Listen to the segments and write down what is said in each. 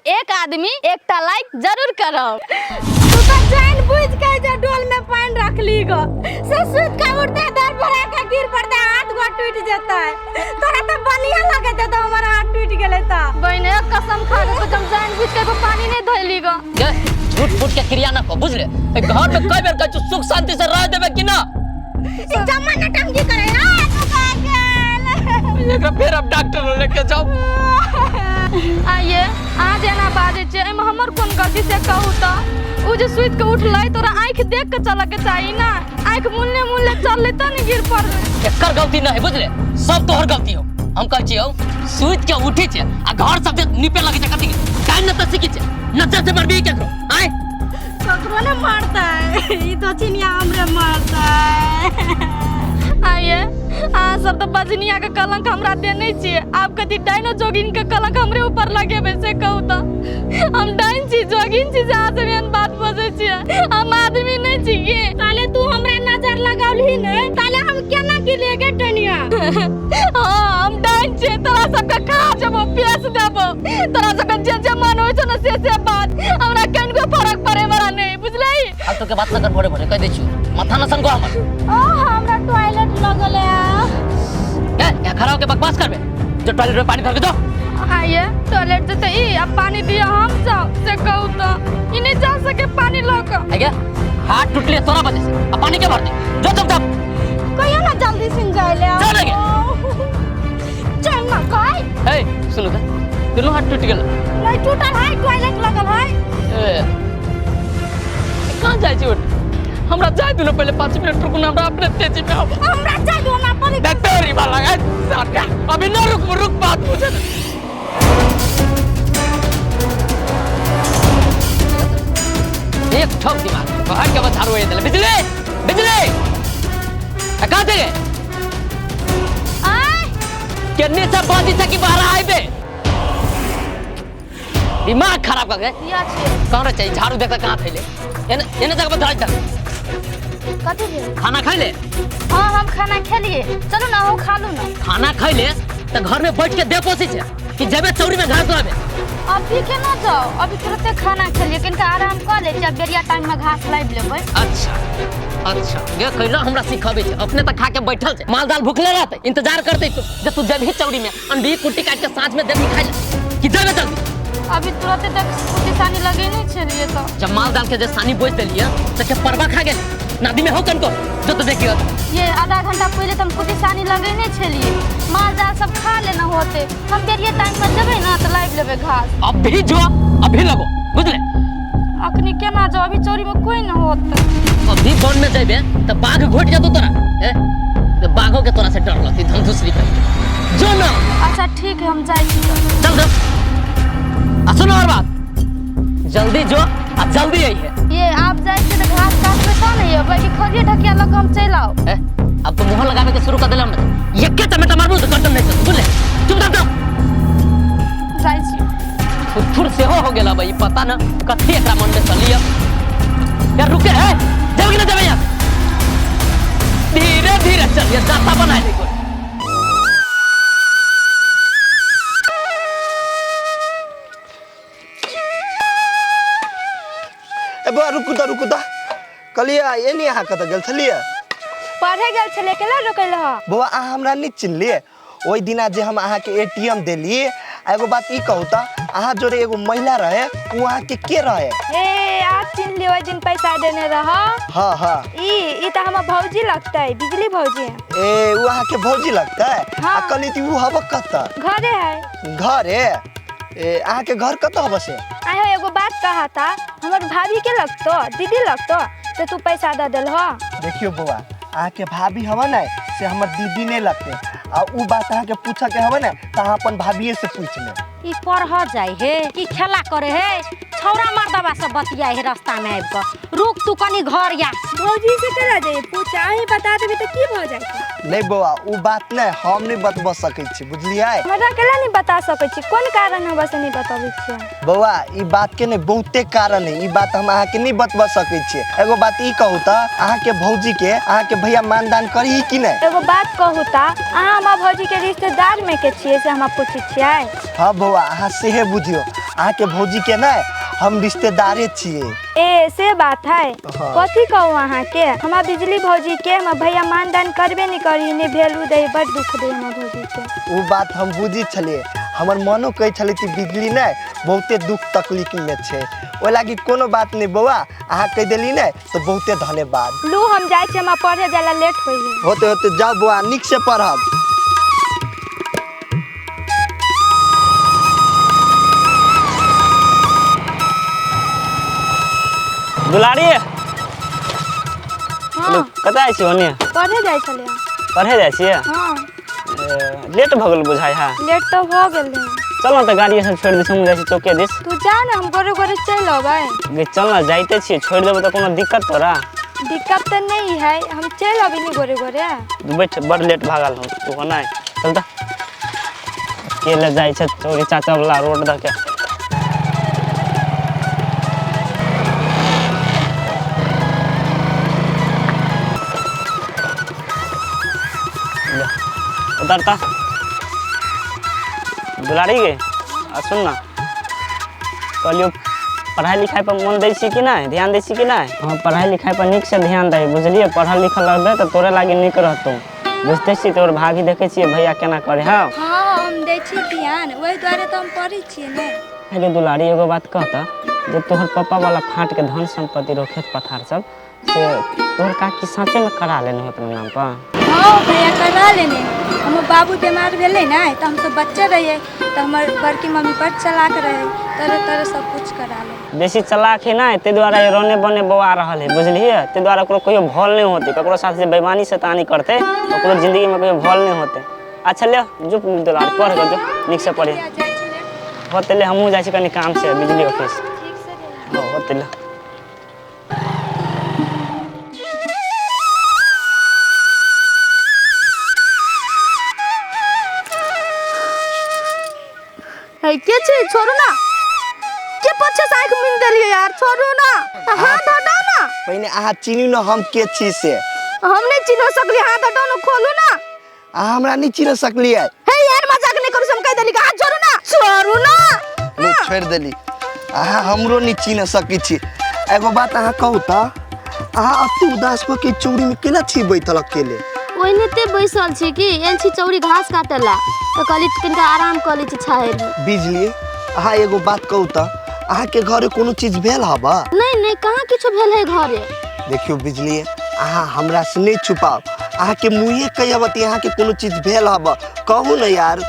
एक आदमी एकटा लाइक जरूर करब। तू तो जान बुझ के जे डोल में पानी रखली गो से सुत के उठते दर पर आके गिर पड़ते, हाथ गोड़ टूट जेतै। तोरा तो बढ़िया लगे तो हमर हाथ टूट गेलै। त बहिन, एक कसम खा के हम जान बुझ के पानी नहीं धैली गो। गे, झूठ फूट के क्रिया ना को, बुझले? ए घर में कई बेर कहै सुख शांति से रह देबे कि ना? ई जम्मा नटंगी करे आ तू का गेल। एकरा फेर अब डॉक्टर लेके जाओ। आइए, अहाँ जेना बाजै छियै, एहिमे हमर कोन गलती से कहू? तऽ ओ जे सुति के उठलै तोरा आँखि देख के चलऽ के चाही ना। आँखि मुनले मुनले चललै तऽ ने गिर पड़लै। एकर गलती ना है, बुझले? सब तोहर गलती हो। हम कहै छियौ, सुति के उठी छै आ घर सब जे निपे लगे छै, कथी टाइम न त सीखी छै? नजर से मरबी केकरो आय? ककरो ने मारता है, ई तो चिनिया हमरे मारता है। आइए, अहाँ सब तऽ बजनिया के कलंक हमरा देने छियै, आब कथी डाइनो जोगिन के कलंक हमरे ऊपर लगेबै से कहू तऽ? हम डाइन छी, जोगिन छी जे अहाँ सब एहन बात बजै छियै? हम आदमी नहि छी की? ताले तू हमरा नजर लगौलही ने, ताले हम केना गिरलियै गे टनिया? हाँ, हम डाइन छियै। तोरा सबके खा जेबो, पेश देबो, तोरा सबके जे जे मन होइ छौ ने से से बात, हमरा कनिको फरक पड़े वाला नहि, बुझलही? फालतू के बात न कर, भोरे भोरे कह दै छियौ, माथा न सनको हमर। ओ, हमरा टॉयलेट लगल है। ए, यहाँ खड़ा होके बकवास करबे? जो टॉयलेट में पानी भर के दो। आइए, टॉयलेट जेतै ई आ पानी दिअ हम जाउ से कहू तऽ? ई नहि जा सके पानी लऽ कऽ। आ गया, हाथ टूटले तोरा वजह से, अब पानी के भर दे, जो चुपचाप। कहियो ना जल्दी सुन जाय ले। चल गे। चल ना कह। ए सुनू तऽ, दुनू हाथ टूट गेल? नहीं टूटल है, टॉयलेट लगल है। ए, कहाँ जाइ छी उठ? हमरा जाय दिलो पहिले, 5 मिनट रुकू ना, हमरा अपने तेजी में आब। हमरा जाय दो ना पड़ी। डॉक्टरी वाला है साटा, अभी ना रुक रुक, बात पूछे। एक ठोक दिमाग बाहर के बस झाड़ू दिले। बिजली, बिजली, आ, कहाँ थे? आय। केन्ने से बाजी से कि बाहर आइबे? दिमाग खराब कर गए। किया छियै? कहाँ रहे चाहिए झाड़ू देखा, कहाँ थैले? एने एने जगह पर धराई चल। कथी भेल? खाना खाइ ले। हाँ, हम खाना खेलिए। चलू ना, हम खा लू ना। खाना खाइ ले तऽ घर में बैठ के दे पोसी छै कि जेबे चौरी में घास लाबे? अभी केना जाओ? अभी तुरते खाना खेलिए, कनिका आराम कऽ लै छी, अब बेरिया टाइम में घास लाबि लेबै। अच्छा अच्छा, गे कैला हमरा सिखाबै छै? अपने तऽ खा के बैठल छै, माल दाल भुखले रहतै, इंतजार करतै तू जे तू जेबही चौरी में, अंडी कुट्टी काटि के साँझ में देबही खाइ ले कि जेबे जल्दी? अभी तुरते तक कुट्टी सानी लगेने छलिए तऽ। जब माल दाल के जे सानी बोझ देलियै तऽ के परवा खा गेल नदी में हो कनको, जो तो देखियो। ये आधा घंटा पहिले तऽ हम कुट्टी सानी लगेने छलिए, माल जाल सब खा लेना होते। हम बेरिया टाइम पर जेबै ना तऽ लाबि लेबै घास। अभी जो, अभी लगो, बुझले? अखनी केना जाओ? अभी चोरी में कोई न होते। अभी वन में जेबे तऽ बाघ घोट जेतौ तोरा। ए तऽ बाघो के तोरा से डर लगतै, हम दूसरी कर, जो ना। अच्छा ठीक है, हम जाइ छी तऽ। चल जो, आ सुनो और बात, जल्दी जो आ जल्दी आई है। ये आप जाइ छी तऽ घास काटबै तब ने अयबै कि खरिए ढकिया लऽ कऽ हम चलि आउ? ए, अब तो मुंह लगावे के शुरू कर देले हमने, एके टमाटर मारबू तऽ गर्दन नहीं चलतौ, बुझले? चुपचाप जाओ। जाइ छी। फुर सेहो हो गेल भाई, पता न कथी एकरा मन में चली। अब यार रुके है, जाओ कि ना जाबे यहाँ से? धीरे धीरे चल, ये जाता बनाए ले कोई। ए बौआ, रुकू तऽ, रुकू तऽ। कहलियै एनी, अहाँ कतऽ गेल छलियै? पढ़े गेल छलियै। केला रोकल ह? बौआ, अहाँ हमरा नहि चिन्हलियै? ओहि दिना जे हम अहाँके एटीएम देली। आ एगो बात ई कहू तऽ, अहाँ जोड़े एगो महिला रहे, ओ अहाँके के रहे? ए, आप चिन्ह लियो, ओहि दिन पैसा देने रह? हाँ हाँ। ई ई तऽ हमर भौजी लगतै, बिजली भौजी। ए, ओ अहाँके भौजी लगतै? हाँ। आ कहली ती ओ हबक कतऽ? घरे है। घरे? ए, अहाँके घर कतऽ हबऽ से? आयो, एगो बात कहा था, हमर भाभी के लगतो, दीदी लगतो से तू पैसा दे देल हो? देखियो बौआ, अहाँके भाभी हवा ने से हमर दीदी नहीं लगते, आ उ बात अहाँके पूछऽ के हवे ने तऽ अहाँ अपन भाभिये से पूछ लेब। ई पढ़ जाय हे ई खेला करे हे? छौड़ा मर्दबा सब बतियाए हे रास्ता में आबि कऽ। रुक तू कनी, घर या। भौजी से केना जाइए पूछ? अहीं बता देबै तऽ की भऽ जायत? नहीं बौआ, उ बात नहीं हम नहीं बतबा सकै छी, बुझलियै? हमरा केला नहीं बता सकै छी? कोन कारण हवा से नहीं बताबै छियै? बौआ, ई बात के ने बहुते कारण है, ई बात हम अहाँके नहीं बतबा सकै छियै। एगो बात ई कहू तऽ, अहाँके भौजी के अहाँके भैया मानदान करी कि नहीं? एगो बात कहू तऽ, अहाँ हमर भौजी के रिश्तेदार में के छियै से हमरा पूछै छियै? हाँ बौआ, अहाँ सेहे बुझियौ। अहाँके भौजी के ने हम रिश्तेदारे छियै। ए से बात है। हाँ। कथी कहू अहाँके, हमरा बिजली भौजी के हमर भैया मानदान करबे नहि करी, नहि वैल्यू दै, बड दुख दै हमर भौजी के। ओ बात हम बुझी छलियै, हमर मनो कहै छलै कि बिजली ने बहुते दुख तकलीफमे छै, ओहि लागि कोनो बात नहि बौआ, अहाँ कहि देली ने तऽ बहुते धन्यवाद। लू हम जाइ छी, हमरा पढ़े जाला लेट होइ है। होते होते जाउ बौआ, नीक से पढ़ब। दुलारी। हाँ। कतऽ जाइ छी ओने? पढ़े जाइ छलियै। पढ़े जाइ छियै? हाँ। ए, लेट भऽ गेल बुझाइ है। लेट तऽ भऽ गेल है। चल ने तऽ गाड़ी सब छोड़ि दै छी, हम जाइ छी चौके दिस। तू जा ने, हम गोरे गोरे चलि अबै। गे चल ने, जाइते छियै, छोड़ि देबै तऽ कोनो दिक्कत तोरा? दिक्कत तऽ नहि है, हम चलि अबै नी गोरे गोरे। तू बैठ, बड़ लेट भागल हूँ तू हो नहि। चल तऽ अकेले जाइ छै चौरी चाचा वाला रोड दऽ के। ले, उतर तऽ दुलारी गे। आ सुन ना, कहलियौ पढ़ाइ लिखाइ पर मन दै छी कि नहि, ध्यान दै छी कि नहि? हँ, पढ़ाइ लिखाइ पर नीकसँ ध्यान दही, बुझलियै? पढ़ल लिखल रहबै तऽ तोरे लागि नीक रहतौ। बुझते छी तोहर भाभी, देखै छियै भैया केना करे हौ। हाँ हम दै छी ध्यान, ओहि दुआरे तऽ हम पढ़ै छियै ने। हे गे दुलारी, एगो बात कहता जे तोहर पप्पा वाला फाट के धन संपत्ति रहो खेत पथार सब से तोहर काकी साँचे में करा लेने हो अपना नाम पर? हाँ भैया करा लेने। हमर बाबू बीमार भेलै ने तऽ हमसब बच्चे रहियै, तऽ हमर बड़की मम्मी बड चलाक रहै, तरह तरह सब कुछ करा ले। बेसी चलाक है ना, ताहि दुआरे रोने बने बौआ रहल है, बुझलियै? ताहि दुआरे ओकरो कहियो भल नहि होतै, ककरो साथ जे बेईमानी शैतानी करतै ओकरो जिंदगी में कहियो भल नहि होतै। अच्छा ले जो दुलारी, पढ़ कऽ जो, नीक से पढ़े। होतै ले, हमहूँ जाइ छी कनि काम से बिजली ऑफिस। हाँ होतै ले। है के छी? छोड़ू ना, के पछे से आँखि मुनि देलियै यार, छोड़ू ना, हाथ हटाउ ना। पहिने अहाँ चिन्हू ने हम के छी से। हम नहि चिन्ह सकली, हाथ हटाउ ना, खोलू ना। अहाँ हमरा नहि चिन्ह सकलियै। हे यार मजाक नहि करू, हम कहि देली, हाथ छोड़ू ना, छोड़ू ना। लू छोड़ि देली, अहाँ हमरो नहि चिन्ह सकै छी। एगो बात अहाँ कहू तऽ, अहाँ एते उदास भऽ के चौरी में केना छी बैठल अकेले? ओहिनाते बैसल छी कि एल छी चौरी घास काटला, तऽ कहली कनिका आराम कऽ लै छी छाहरिमे। बिजली, अहाँ एगो बात कहू तऽ, अहाँके घरे कोनो चीज भेल हबा? नहि नहि, कहाँ किछो भेल है घरे। देखियौ बिजली, अहाँ हमरा से नहि छुपाउ, अहाँके मुँहे कहियब तऽ अहाँके कोनो चीज भेल हबा, कहू ने यार।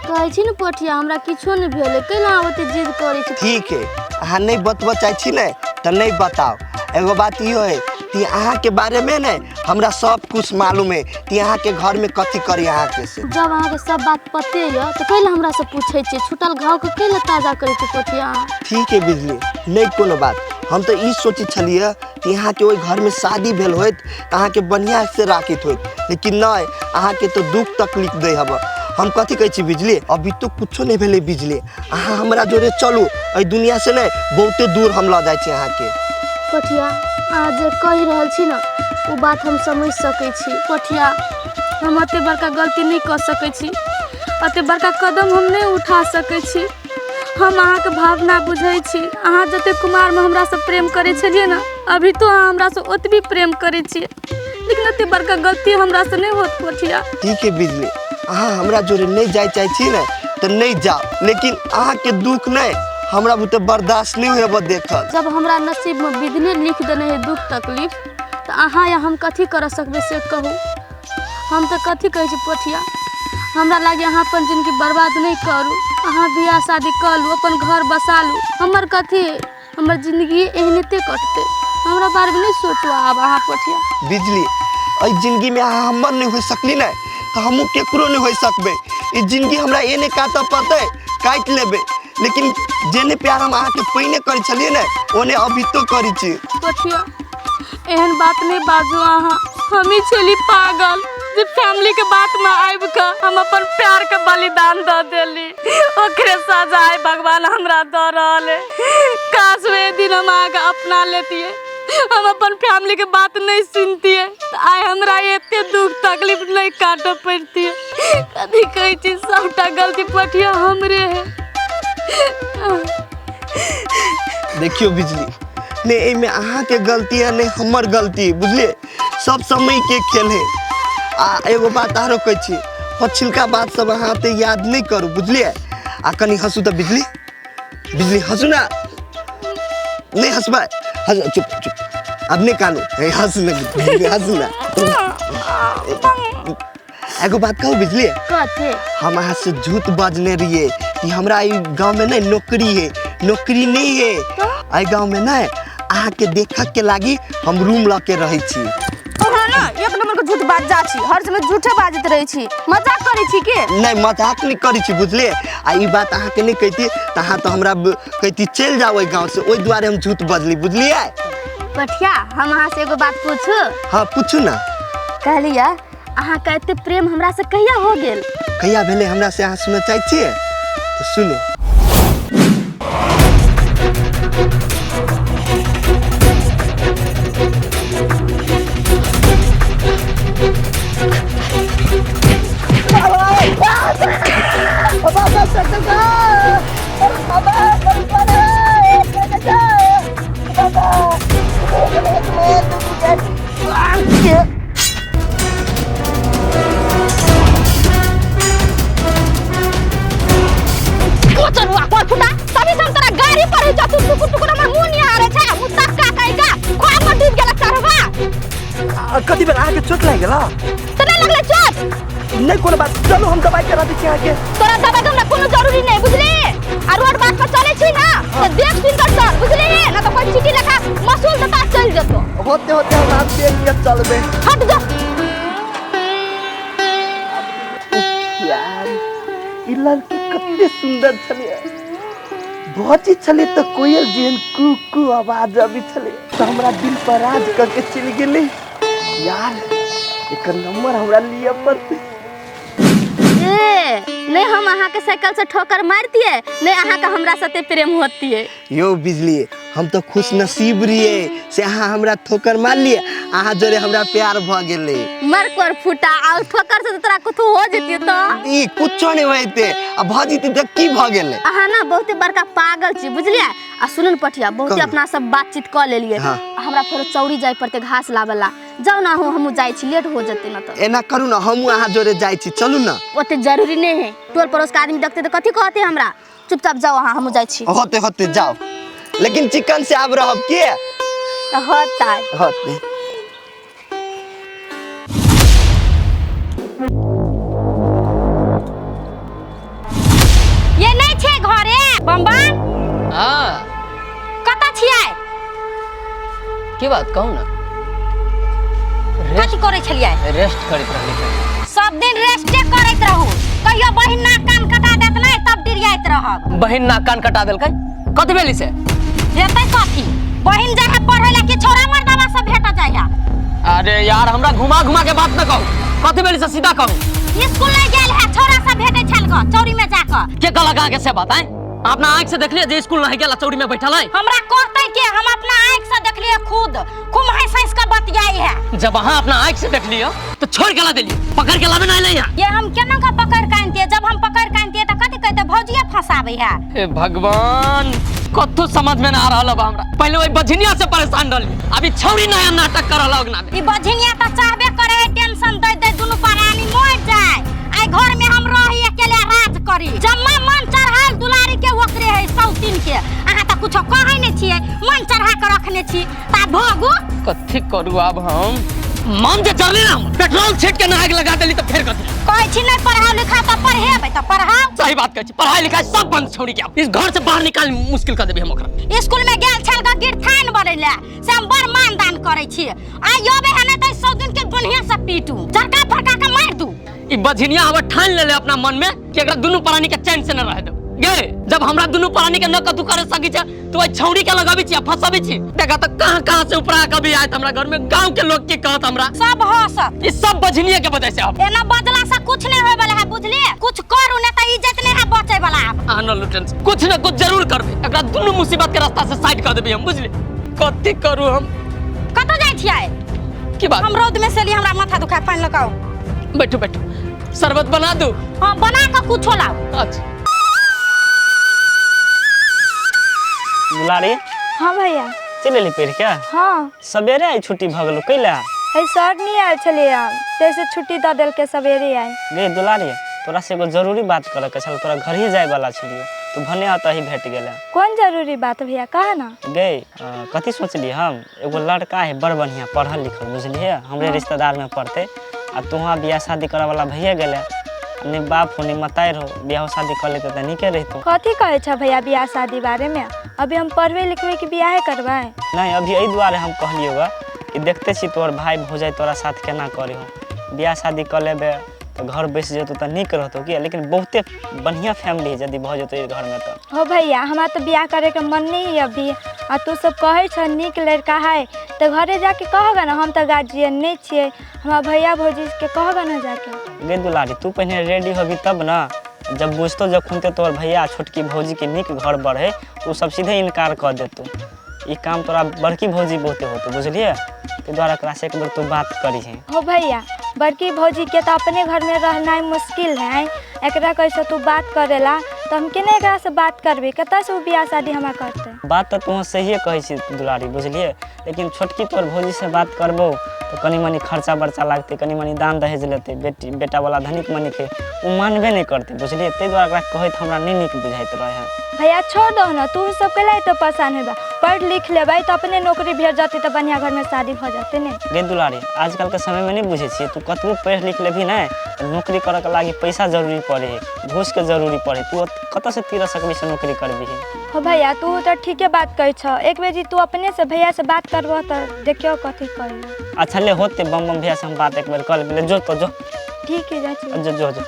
कहै छी ने पोठिया, हमरा किछो नहि भेल है, कैला अहाँ ओते जिद करै छी? ठीक है, अहाँ नहि बतबऽ चाहै छी ने तऽ नहि बताउ। एगो बात इहो है कि अहाँके बारेमे ने हमरा सब कुछ मालूम है कि अहाँके घरमे कथी करी अहाँके से। जब अहाँके सब बात पते यऽ तऽ कैला हमरा से पूछै छियै? छूटल घावके कैला ताजा करै छी पोठिया अहाँ? ठीक है बिजली, नहि कोनो बात। हम तऽ ई सोचै छलियै कि अहाँके ओहि घरमे शादी भेल होइत तऽ अहाँके बढ़िआँ से राखैत होइत, लेकिन नहि, अहाँके तऽ दुख तकलीफ दै हब। हम कथी कहै छी बिजली, अभी तो कुछो नहि भेलै बिजली, अहाँ हमरा जोरे चलू, एहि दुनिया से नहि बहुते दूर हम लऽ जाइ छी अहाँके। पोठिया अहाँ जे कहि रहल छी ने ओ बात हम समझि सकै छी। पोठिया हम एते बड़का गलती नहि कऽ सकै छी, एते बड़का कदम हम नहि उठा सकै छी। हम अहाँके भावना बुझै छी, अहाँ जते कुमारमे हमरासँ प्रेम करै छलियै ने, अभी तो अहाँ हमरासँ ओतबी प्रेम करै छियै, लेकिन एते बड़का गलती हमरासँ नहि होत पोठिया। ठीक है बिजली, अहाँ हमरा जोरे नहि जाय चाहै छी ने तऽ नहि जाउ, लेकिन अहाँके दुख नहि हमरा बुते बर्दाश्त नहि होयब देखल। जब हमरा नसीबमे विधने लिख देने है दुख तकलीफ, तऽ अहाँ या हम कथी कर सकबै से कहू? हम तऽ कथी कहै छी पोठिया, हमरा लागे अहाँ अपन जिंदगी बर्बाद नहि करू, अहाँ बियाह शादी कऽ लू, अपन घर बसा लू। हमर कथी, हमर जिंदगी एहनते कटतै, हमरा बारेमे नहि सोचू आब अहाँ पोठिया। बिजली, एहि जिंदगीमे अहाँ हमर नहि होइ सकली ने तऽ हमहूँ केकरो नहि होइ सकबै। ई जिंदगी हमरा एने काटऽ पड़तै, काटि लेबै, लेकिन जेने प्यार हम अहाँके पहिने करै छलियै ने ओने अभी तो करै छी। पोठिया एहन बात नहि बाजू अहाँ, हमही छली पागल जे फैमिली के बात में आबि कऽ हम अपन प्यार के बलिदान दऽ देली, ओकरे सजा आइ भगवान हमरा दऽ रहल है। काश वे दिन हम अहाँके अपना लेतियै, हम अपन फैमिली के बात नहीं सुनतियै तऽ आइ हमरा एते दुख तकलीफ नहीं काटऽ पड़तियै। कथी कहै छी, सबटा गलती पोठिया हमरे है, देखियो बिजली, ने एहिमे अहाँके गलती है ने हमर गलती है, बुझलिए? सब समय के खेल है। आ एगो बात आरो कहै छी, पछिलका बात सब अहाँ ते याद नहीं करू, बुझलिए? आ कनी हंसू तऽ बिजली, बिजली हंसू ना। नहीं हंसबै, हंस, चुप चुप, अब नहीं कानू, हे हंस ना बिजली, हंस ना। एगो बात कहू बिजली? कथी? हम अहाँ से झूठ बजने रहिए कि हमरा ई गाँव में नहीं नौकरी है, नौकरी नहीं है एहि गाँव में। नहीं अहाँ के देख के लागी हम रूम लऽ के रहै छी। अहाँ ना एक नंबर के झूठ बाज जा छी, हर समय झूठे बाजैत रहै छी। मजाक करै छी के? नहीं मजाक नहीं करै छी, बुझलिए? आ ई बात अहाँ के नहीं कहती तऽ अहाँ तऽ हमरा कहती चलि जाओ ओहि गाँव से, ओहि दुआरे हम झूठ बजली, बुझलिए? पठिया, हम अहाँ से एगो बात पूछू? हाँ पूछू ना। कहलिए अहाँ के एते प्रेम हमरा से कहिया हो गेल? कहिया भेलै हमरा से अहाँ सुनऽ चाहै छियै तऽ सुनू। कोचरुआ पर फुटा, तभी से हम तोरा गाड़ी पर ही तू टुकुर टुकुर हमर मुंह निहारे छै। मुत्ता का कहिका खोआ में डूब गेल चढ़वा। कथी भेल अहाँके? चोट लागि गेल? तऽ नहि लगलै चोट? नहीं कोनो बात, चलू हम दवाई करा दै छी अहाँके। तोरा दवाई के हमरा कोनो जरूरी नहीं, बुझली? आ रोड बाट पर चले छी ना तऽ देख सुन कर चल, बुझली? ना तऽ कोई चीटी लेखा मसूल देता चल जेतो। होते होते हम आप देख के चलबे। हट जा। यार ई लड़की कते सुंदर छलै, बजै छलै तऽ कोयल जेहन कू कू आवाज अबै छलै, तऽ हमरा दिल पर राज कऽ के चलि गेलै। यार एकर नंबर हमरा लिअ पड़तै। ए नहीं हम अहाँ के साइकिल से ठोकर मारतिए, नहीं अहाँ के हमरा साथे प्रेम होतिए। यो बिजली, हम तऽ खुश नसीब रहिए से अहाँ हमरा ठोकर मारलिए, अहाँ जोरे हमरा प्यार भऽ गेलै। मर कर फूटा, और ठोकर से तोरा कुछ हो जतिए तो? ई कुछो नहीं होइते, आ भऽ जेतै तऽ की भऽ गेलै? अहाँ ना बहुते बड़का पागल छी, बुझलिए? आ सुनू ने पठिया, बहुते अपना सब बातचीत कऽ लेलिए। हाँ। हमरा फेरो चौरी जाय पड़तै घास लाबे ला। जाउ ना हो, हमहूँ जाइ छी, लेट हो जेतै ना तऽ। एना करू ना, हमहूँ अहाँ जोरे जाइ छी, चलू ना। ओते जरूरी नहीं है, टोल पड़ोस के आदमी देखते तऽ कथी कहते हमरा। चुपचाप जाओ अहाँ, हमहूँ जाइ छी। होते होते जाओ, लेकिन चिकन से आब रहब के होता होते। ये नहीं छे घरे बम्बन? हाँ। कतऽ छियै? की बात कहू ना? कथी करै छलियै? रेस्ट करैत रहली। सब दिन रेस्टे करैत रहू, कहियो बहिन नाक कान कटा देत नहीं तब डिरियाइत रहब। बहिन नाक कान कटा देलकै? कथी भेली से? हेतै कथी, बहिन जाइ है पढ़ै ला कि छोरा मर्दवा सब भेट जाइ है। अरे यार हमरा घुमा घुमा के बात न कहू, कथी भेली से सीधा कहू। स्कूल नहीं गेल है, छोरा सब भेटै छल ग चौरी में जाकऽ। के कहलक अहाँके से बात? आँय अपना आँख से देखलिए जे स्कूल नहीं गेला चौरी में बैठल है? हमरा कहतै के, हम अपना आँख से देखलिए खुद, खूब हंस हंस के बतियाई है। जब अहाँ अपना आँख से देखलिए तो छोड़ के ला देलिए, पकड़ के लाबे नहीं यहाँ। ये हम केना के पकड़ के आनतिए? जब हम पकड़ के आनतिए तऽ कथी कहते, भौजिया फंसाबै है। हे भगवान, कत्थू समझ में ना आ रहल बा हमरा। पहले वही बझनिया से परेशान रहली, अभी छौरी नया नाटक कर रहल अगना में। ई बझनिया तऽ चाहबे करे है टेंशन दे दे दुनू प्राणी मर जाए। आई घर में हम रही अकेले राज करी, जम्मा मन चढ़ाल दुलारी के ओकरे है सौतीन के। अहाँ तऽ कुछो कहै नै छियै, मन चढ़ा के रखने छी ता भोगू। कथी करू अब हम? मन जे जरले ना, पेट्रोल छीट के आग लगा देली तो फेर कथी? कहै छी नहीं पढ़ाओ लिखा तऽ पढ़ेबै तऽ पढ़ाओ। सही बात कहै छी, पढ़ाई लिखाई सब बंद छोड़ी के इस घर से बाहर निकाल मुश्किल कर देबी हम ओकरा। स्कूल में गेल छल ग गिरथान बनैले से हम बड़ मानदान करै छी। आई अबे है नै तऽ 100 दिन के बढ़िया से पीटू, झटका फटका के मार दू। ई बझनिया हमर ठान लेले अपना मन में कि एकरा दुनू प्राणी के चैन से न रह दे। गे जब हमरा दुनू प्राणी के न कतू करे सकी छै तो ओइ छौड़ी के लगाबी छी आ फंसाबी छी। देखा त कहां कहां से उपरा कभी आयत हमरा घर में, गांव के लोग की कहत हमरा? सब हंसत। ई सब बझनिया के वजह से। अब एना बजला से कुछ नहीं होय वाला है, बुझलिए? कुछ करू ने त इज्जत नहीं है बचे वाला। अब आन लुटन कुछ न कुछ जरूर करबे, एकरा दुनू मुसीबत के रास्ता से साइड कर देबी हम, बुझली? कथी करू हम? कतौ जाइ छियै? की बात? हम रौद में से ली, हमरा माथा दुखाय, पानि लगाओ। बैठो बैठो, शरबत बना दू? हाँ बना के कुछो लाओ। अच्छा। दुलारी। हाँ भैया। चलि एली पढ़ि के? हाँ। सवेरे आइ छुट्टी भऽ गेलौ कैला? है सर नहीं आयल छलियै, तैसे छुट्टी दऽ देलकै, सवेरे आइ। गे दुलारी, तोरा से एगो जरूरी बात करऽ के छल। तोरा घर ही जाय वाला छलियौ, तू भने ओतऽ ही भेट गेलै। कोन जरूरी बात भैया, कह ना। गे कथी सोचलियै हम, एगो लड़का है बड़ बढ़िया पढ़ल लिखल, बुझलियै, हमरे रिश्तेदार में पढ़ते। आ तोहाँ बियाह शादी करऽ वाला भैया गेलै, ने बाप हो ने मतारि हो, बियाह शादी कर लेते तऽ नीके रहितौ। कथी कहै छ भैया बियाह शादी बारे में? अभी हम पढ़बे लिखबे कि बियाहे करबै? नहीं, अभी एहि दुआरे हम कहलियौ गा कि देखते छी तोहर भाई भौजाइ तोरा साथ केना करे हो। बियाह शादी कऽ लेबे तऽ घर बसि जेतौ तऽ नीक रहतौ की, लेकिन बहुते बढ़िया फैमिली है यदि भऽ जेतौ एहि घरमे तऽ। हो भैया, हमरा तऽ बियाह करे के मन नहीं है अभी, आ तू सब कहै छ नीक लड़का है तऽ घरे जाके कहबे ना। हम तऽ गार्जियन नहीं छियै, हमरा भैया भौजी के कहबे ना जाके। गे दुलारी, तू पहिने रेडी होबी तब ना। जब बुझतो जखन ते तोहर भैया छोटकी भौजी के नीक घर बढ़े, ओ सब सीधे इनकार कऽ देतौ। ई काम तोरा बड़की भौजी बहुते होतो, बुझलियै, ताहि दुआरे एकरा से एक बेर तू बात करीहे। हो भैया, बड़की भौजी के तो अपने घर में रहना मुश्किल है, एकरा कैसे तू बात करेला तो हम केना एकरा से बात करबे? कतऽ से उ बियाह शादी हमरा करते? बात तऽ तोँ सहिए कहै छी दुलारी, बुझलियै, लेकिन छोटकी तोहर भौजी से बात करबौ तऽ कनि मनि खर्चा बर्चा लागतै, कनि मनि दान दहेज लेतै, बेटी बेटा वाला धनिक मनिक है, ओ मानबे नहि करतै, बुझलियै, ताहि दुआरे ओकरा कहैत हमरा नहि नीक बुझाइत रहै है। भैया छोड़ दो ना, तू सब कैला एते परेशान हेबा? पढ़ लिख लेबै तऽ अपने नौकरी भेट जतै तऽ बढ़िया घर में शादी भऽ जतै ने। गे दुलारी, आजकल के समय में नहीं बुझै छियै, तू कतबो पढ़ि लिख लेबही ने तऽ नौकरी करऽ के लागी पैसा जरूरी पड़े है, घूस के जरूरी पड़े, तू कतऽ से तीर सकबी से नौकरी करबही? हो भैया, तू तऽ ठीके बात कहै छ, एक बेर जी तू अपने से भैया से बात करबह तऽ देखियौ कथी कहै। अच्छा ले होते, बम बम भैया से हम बात एक बेर कर लेबै। जो तो जो। ठीक है, जाइ छी। जो जो जो।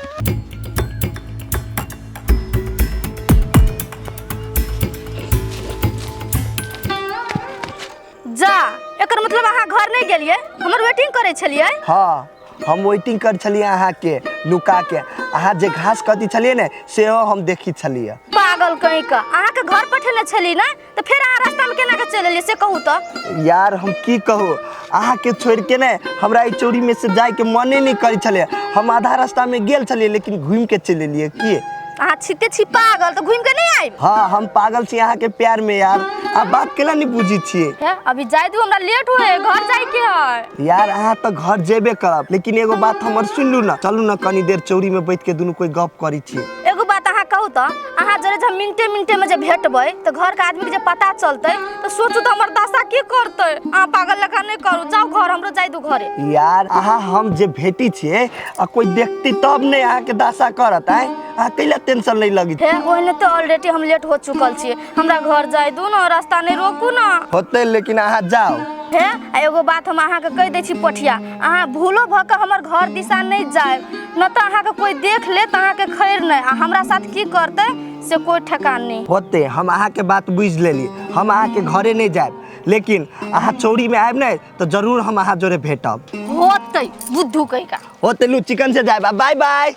जा, एकर मतलब अहाँ घर नहीं गेलियै, हमर वेटिंग करै छलियै? हाँ, हम वेटिंग कर छलियै अहाँके नुका के, अहाँ जे घास कटी छलियै ने सेहो हम देखी छलियै। पागल कहीं का, अहाँके घर पठेने छली ना तऽ फेर अहाँ रास्ता में केना के चलि एलियै से कहू तऽ। यार हम की कहू, अहाँके छोड़ि के ने हमरा ई चोरी में से जाय के मने नहीं करै छलियै। हम आधा रास्ता में गेल छलियै लेकिन घूमि के चलि एलियै। की अहाँ छिते छी पागल तऽ घूमि के नहीं आयब? हाँ, हम पागल छी अहाँके प्यार में यार, आ बात केला नहीं बुझी छियै? हे अभी जाय दू, हमरा लेट होए, घर जाय के है। यार अहाँ तऽ घर जेबे करब, लेकिन एगो बात हमर सुन लू ना, चलू ना कनी देर चौरी में बैठ के दुनू कोई गप करै छियै। एगो बात अहाँ कहू तऽ, अहाँ जरे जे मिनटे मिनटे में जे भेटबै तऽ घर के आदमी के जे पता चलतै तऽ सोचू तऽ हमर दशा की करतै। अहाँ पागल लेखा नहीं करू, जाउ घर, हमरो जाय दू घरे। यार अहाँ हम जे भेटी छियै आ कोई देखती तब नहीं अहाँके दशा करत। आय अहाँ कैला टेंशन नहीं लगी? हे ओहने तो ऑलरेडी हम लेट हो चुकल छियै, हमरा घर जाय दू ना, रास्ता नहीं रोकू ना। होतै, लेकिन अहाँ जाउ। हे आ एगो बात हम अहाँके कहि दै छी पोठिया, अहाँ भूलो भऽ कऽ हमर घर दिशा नहीं जायब, न तऽ अहाँके कोई देख ले तऽ अहाँके खैर नहीं, आ हमरा साथ की करतै से कोई ठेकान नहीं। होतै, हम अहाँके बात बुझि लेली, हम अहाँके घरे नहीं जायब, लेकिन अहाँ चौरी में आयब ने तऽ जरूर हम अहाँ जोरे भेटब। होतै बुद्धू कहि का। होतै, लू चिकन से जायब। बाय बाय।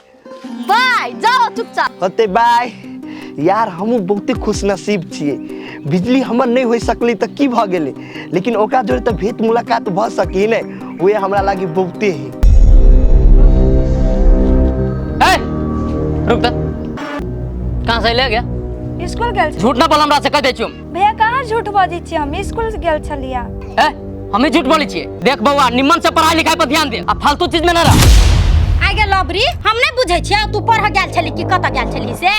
बाय, जाओ चुपचाप। होतै बाय। यार हमहूँ बहुते खुशनसीब छियै, बिजली हमर नहीं हो सकली तऽ की भऽ गेलै, लेकिन ओकरा जोरे तऽ भेंट मुलाकात भऽ सकी ने, उहे हमरा लागी बहुते है। ए रुक त, कहाँ से ले गया? स्कूल गेल छलियै। झूठ ना बोल, हमरा से कह दै छियौ। भैया कहाँ झूठ बजै छियै, हम स्कूल गेल छलियै। ए हमें झूठ बोलै छियै? देख बौआ, निम्मन से पढ़ाई लिखाई पर ध्यान दे आ फालतू चीज में ना रह। आइ गे लबरी, हम नहीं बुझै छियै तू पढ़ गेल छली कि कतऽ गेल छली, से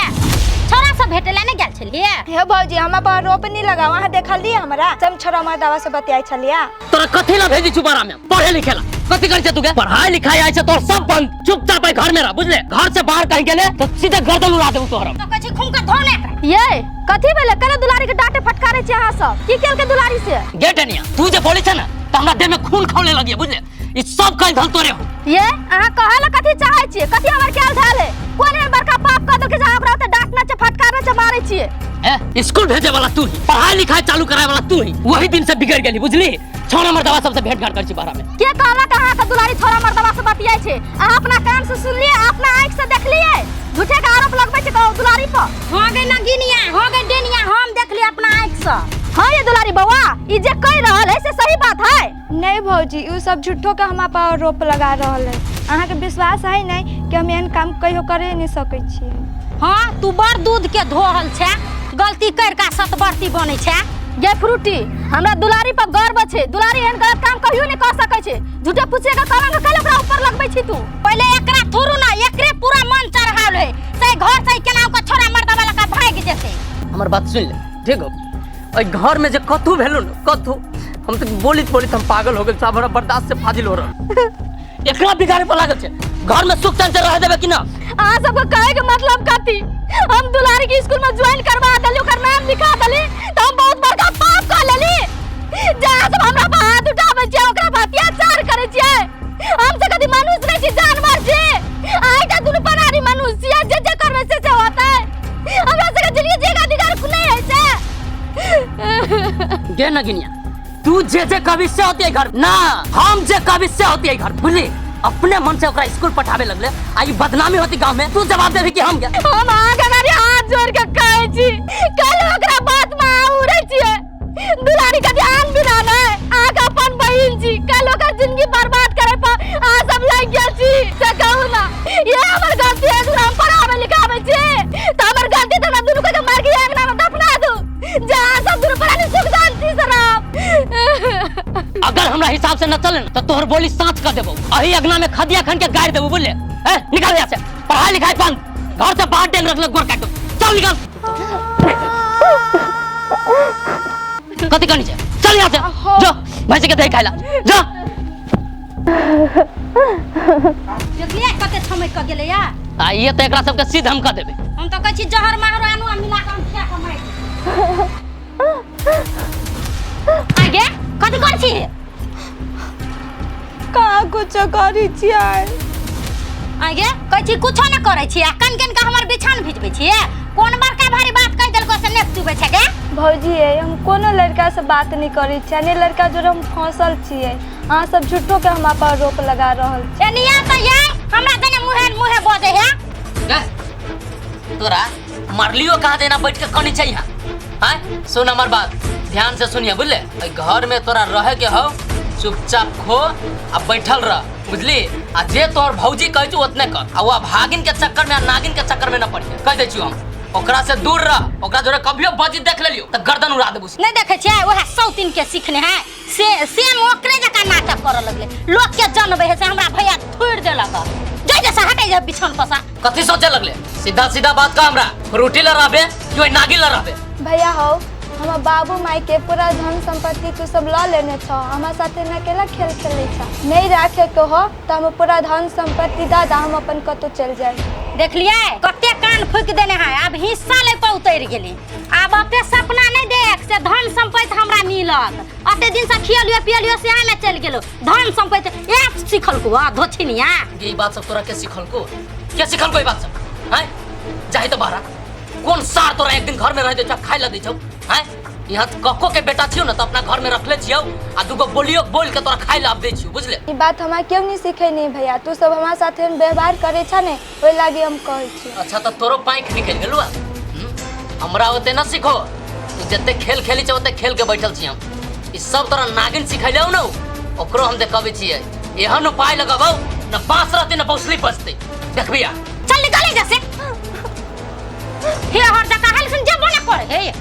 छोरा सब भेटै ला नहीं गेल छली? हे भौजी, हमरा पर आरोप नहीं लगाओ, अहाँ देखलियै हमरा हम छोरा मर्दावा से बतियाइ छलियै। तोरा कथी ला भेजी छु बारा में पढ़े लिखे ला? कथी करै छै तू गे? पढ़ाई लिखाई आइ छै तोर सब बंद, चुपचाप आई घर में रह, बुझले? घर से बाहर कहीं गेले तो सीधे गर्दन उड़ा देबू तोहर। तो कहै छी खून के धोने एकरा। ये कथी भेलै? केना दुलारी के डांटे फटकारै छी अहाँ सब? की केलकै दुलारी से? गे डनिया, तू जे बोलै छै ने तऽ हमरा देह में खून खौले लगिए, बुझले? ई सब कल धल तोरे हो। ये अहाँ कहै ला कथी चाहै छियै? कथी हमर कैल धल है? कोन एहन बड़का पाप कऽ देलकै जे अहाँ ओकरा ओते डांटना छै, फटकारना छै, मारै छियै? ए स्कूल भेजे वाला तू ही, पढ़ाई लिखाई चालू कराए वाला तू ही, वही दिन से बिगड़ गेली, बुझली? छोरा मर्दवा सबसे भेंट घाट करै छी बाहर में। के कहलक अहाँ के दुलारी छोरा मर्दवा से बतियाइ छै? अहाँ अपना कान से सुनलियै, अपना आँखि से देखलियै? झूठे के आरोप लगबै छै कहू दुलारी पर। हो गई नगिनिया, हो गई डेनिया, हम देखलियै अपना आँखि से। हाँ ये दुलारी बौआ, ई जे कहि रहल है से सही बात है? नहीं भौजी, उ सब झूठो के हमरा पर आरोप लगा रहल है। अहाँके विश्वास है नहीं कि हम एहन काम कहियो करे नहीं सकै छियै? हाँ तू बड़ दूध के धोहल छै, गलती कर के सतबरती बनै छै। गे फ्रूटी, हमरा दुलारी पर गर्व छै। दुलारी एहन गलत काम कहियो नहि कर सकै छै। झूठे फूसे के कलंक कैले ओकरा ऊपर लगबै छी तू? पहिले एकरा थुरू ना, एकरे पूरा मन चढ़ाल है से घर से केना के छोरा मर्दा वाला का भाग जेते। हमर बात सुन ले, ठीक हो? ओहि घर में जे कथू भेलो न कथू, हम तो बोलित बोलित हम पागल हो गेल, सब हमरा बर्दाश्त से फाजिल हो रहल। एकरा बिगाड़े पर लागल छै। घर में सुख चैन से रह देबे कि ना? अहाँ सबके कहे के मतलब कथी? हम दुलारी के स्कूल में ज्वाइन करवा देली, ओकर नाम लिखा देली, तो हम बहुत बड़का पाप कर लेली। जे अहाँ सब हमरा पर हाथ उठाबै छियै, ओकरा पर अत्याचार करै छियै। हम सब कथी मनुष्य नहि छी, जानवर छी? अहाँ एकटा दुनू परानी मनुष्य छियै, जे जे करबै से से होतै। हमरा सबके जिंदगी जीके अधिकार नहि होइ छै। गे नगिनिया, तू जे जे कभी से होती है घर ना, हम जे कभी से होती है घर, बुझली? अपने मन से ओकरा स्कूल पठावे लगले आ ई बदनामी होती गांव में, तू जवाब देबी कि हम गे? हम अहाँके अगाड़ी हाथ जोड़ के कहै छी, कल ओकरा बात में अहाँ उड़ै छियै। दुलारी के ध्यान बिना नहि, अहाँके अपन बहिन छी, कल ओकर जिंदगी बर्बाद करे पर अहाँ सब लागि गेल छी। से कहू ना, ये हमर गलती है? हम पढ़ाबै लिखाबै छी तऽ हमर गलती? तऽ हमरा दुनू के मार के अंगना में दफना दू, जे अहाँ सब दुनू प्राणी सुख शांति से रहब। अगर हमरा हिसाब से न चले न तो तोहर बोली साँच कर देबो, अही अगना में खदिया खन के गाड़ देबो, बुझले? ए निकल यहाँ से, पढ़ाई लिखाई बंद, घर से बाहर डेंग रखले गोर काटो, चल निकल। कथी करनी छै? चल यहाँ से, जो भैंसी के दही खाइला जो। देखलियै कते छमक के गेलै या? आ ये तो एकरा सबके सीध हम कर देबे। हम तो कहै छी जहर माहरो आनू आ मिला के हम खिया के मारि देबै। आगे कथी करै छी? कहाँ कुछो करै छियै। आगे कहै छी कुछो नहि करै छी आ कन कन के हमर बिछान भिजबै छियै। कोन बड़का भारी बात कहि देलको से नेक चुबै छै गे? भौजी ये, हम कोनो लड़का से बात नहीं करै छियै, नहि लड़का जोड़े हम फंसल छियै। अहाँ सब झूठो के हमरा पर आरोप लगा रहल छी। एनिया तऽ ये हमरा दने मुहे मुहे बजै है। गे, तोरा मरलियो कहाँ देना बैठ के कनी छै यहाँ? हैं, सुन हमर बात ध्यान से सुनिए, बुझले? एहि घर में तोरा रहे के हो, चुपचाप खो आ बैठल रह, बुझली? आ जे तोहर भौजी कहै छौ ओतने कर, आ वो भागिन के चक्कर में आ नागिन के चक्कर में न पड़िए, कह दै छियौ हम। ओकरा से दूर रह, ओकरा जोरे कभियो बजी देख लेलियो तऽ गर्दन उड़ा देबू। नहीं देखे छियै वएह सौतीन के सीखने है से सेम ओकरे जकाँ नाटक करऽ लगलै। लोक के जनबै है से हमरा भैया थोड़ि देलक। जै जैसा हटै जा बिछौन पर सँ। कथी सोचे लगले? सीधा सीधा बात कह, हमरा रोटी ल रहबे कि ओहि नागिन ल रहबे? भैया हौ, हमर बाबू माई के पूरा धन संपत्ति तू सब लऽ लेने छौ, हमरा साथे न केला खेल खेलै छौ? नहीं राखे के हो तऽ हम पूरा धन संपत्ति दऽ दऽ, हम अपन कतौ चलि जायब। देखलियै कते कान फूकि देने है, आब हिस्सा ले पर उतरि गेली। आब ओते सपना नहीं देख से धन संपत्ति हमरा मिलत। अते दिन से खियलियो पियलियो से में चलि गेलो धन संपत्ति ए सिखल को आ धोछिनिया। ये बात सब तोरा के सिखलको? के सिखलको ई बात सब? हैं, जाहि तो बाहरा कोन सार तोरा एक दिन घर में रह दे छौ, खाइ ला दै छौ? हैं, यहाँ कक्को के बेटा छियौ न तऽ अपना घर में रखले छियौ आ दूगो बोलियो बोल के तोरा खाइ ला आब दै छियौ, बुझले? ई बात हमरा केओ नहीं सिखेने भैया, तू सब हमरा साथे एहन व्यवहार करै छ ने, ओहि लागी हम कहै छी। अच्छा तऽ तोरो पाँखि निकलि गेलौ आ? हमरा ओते न सिखो, तू जते खेल खेली छौ ओते खेल के बैठल छी हम। ई सब तोरा नागिन सिखैलौ न, ओकरो हम देखबै छियै। एहन उपाय लगबौ न बाँस रहतै न बौसली बचतै, देखबी आ। चल निकल जा से हे हर जगह हल सुन जे बने करे हे।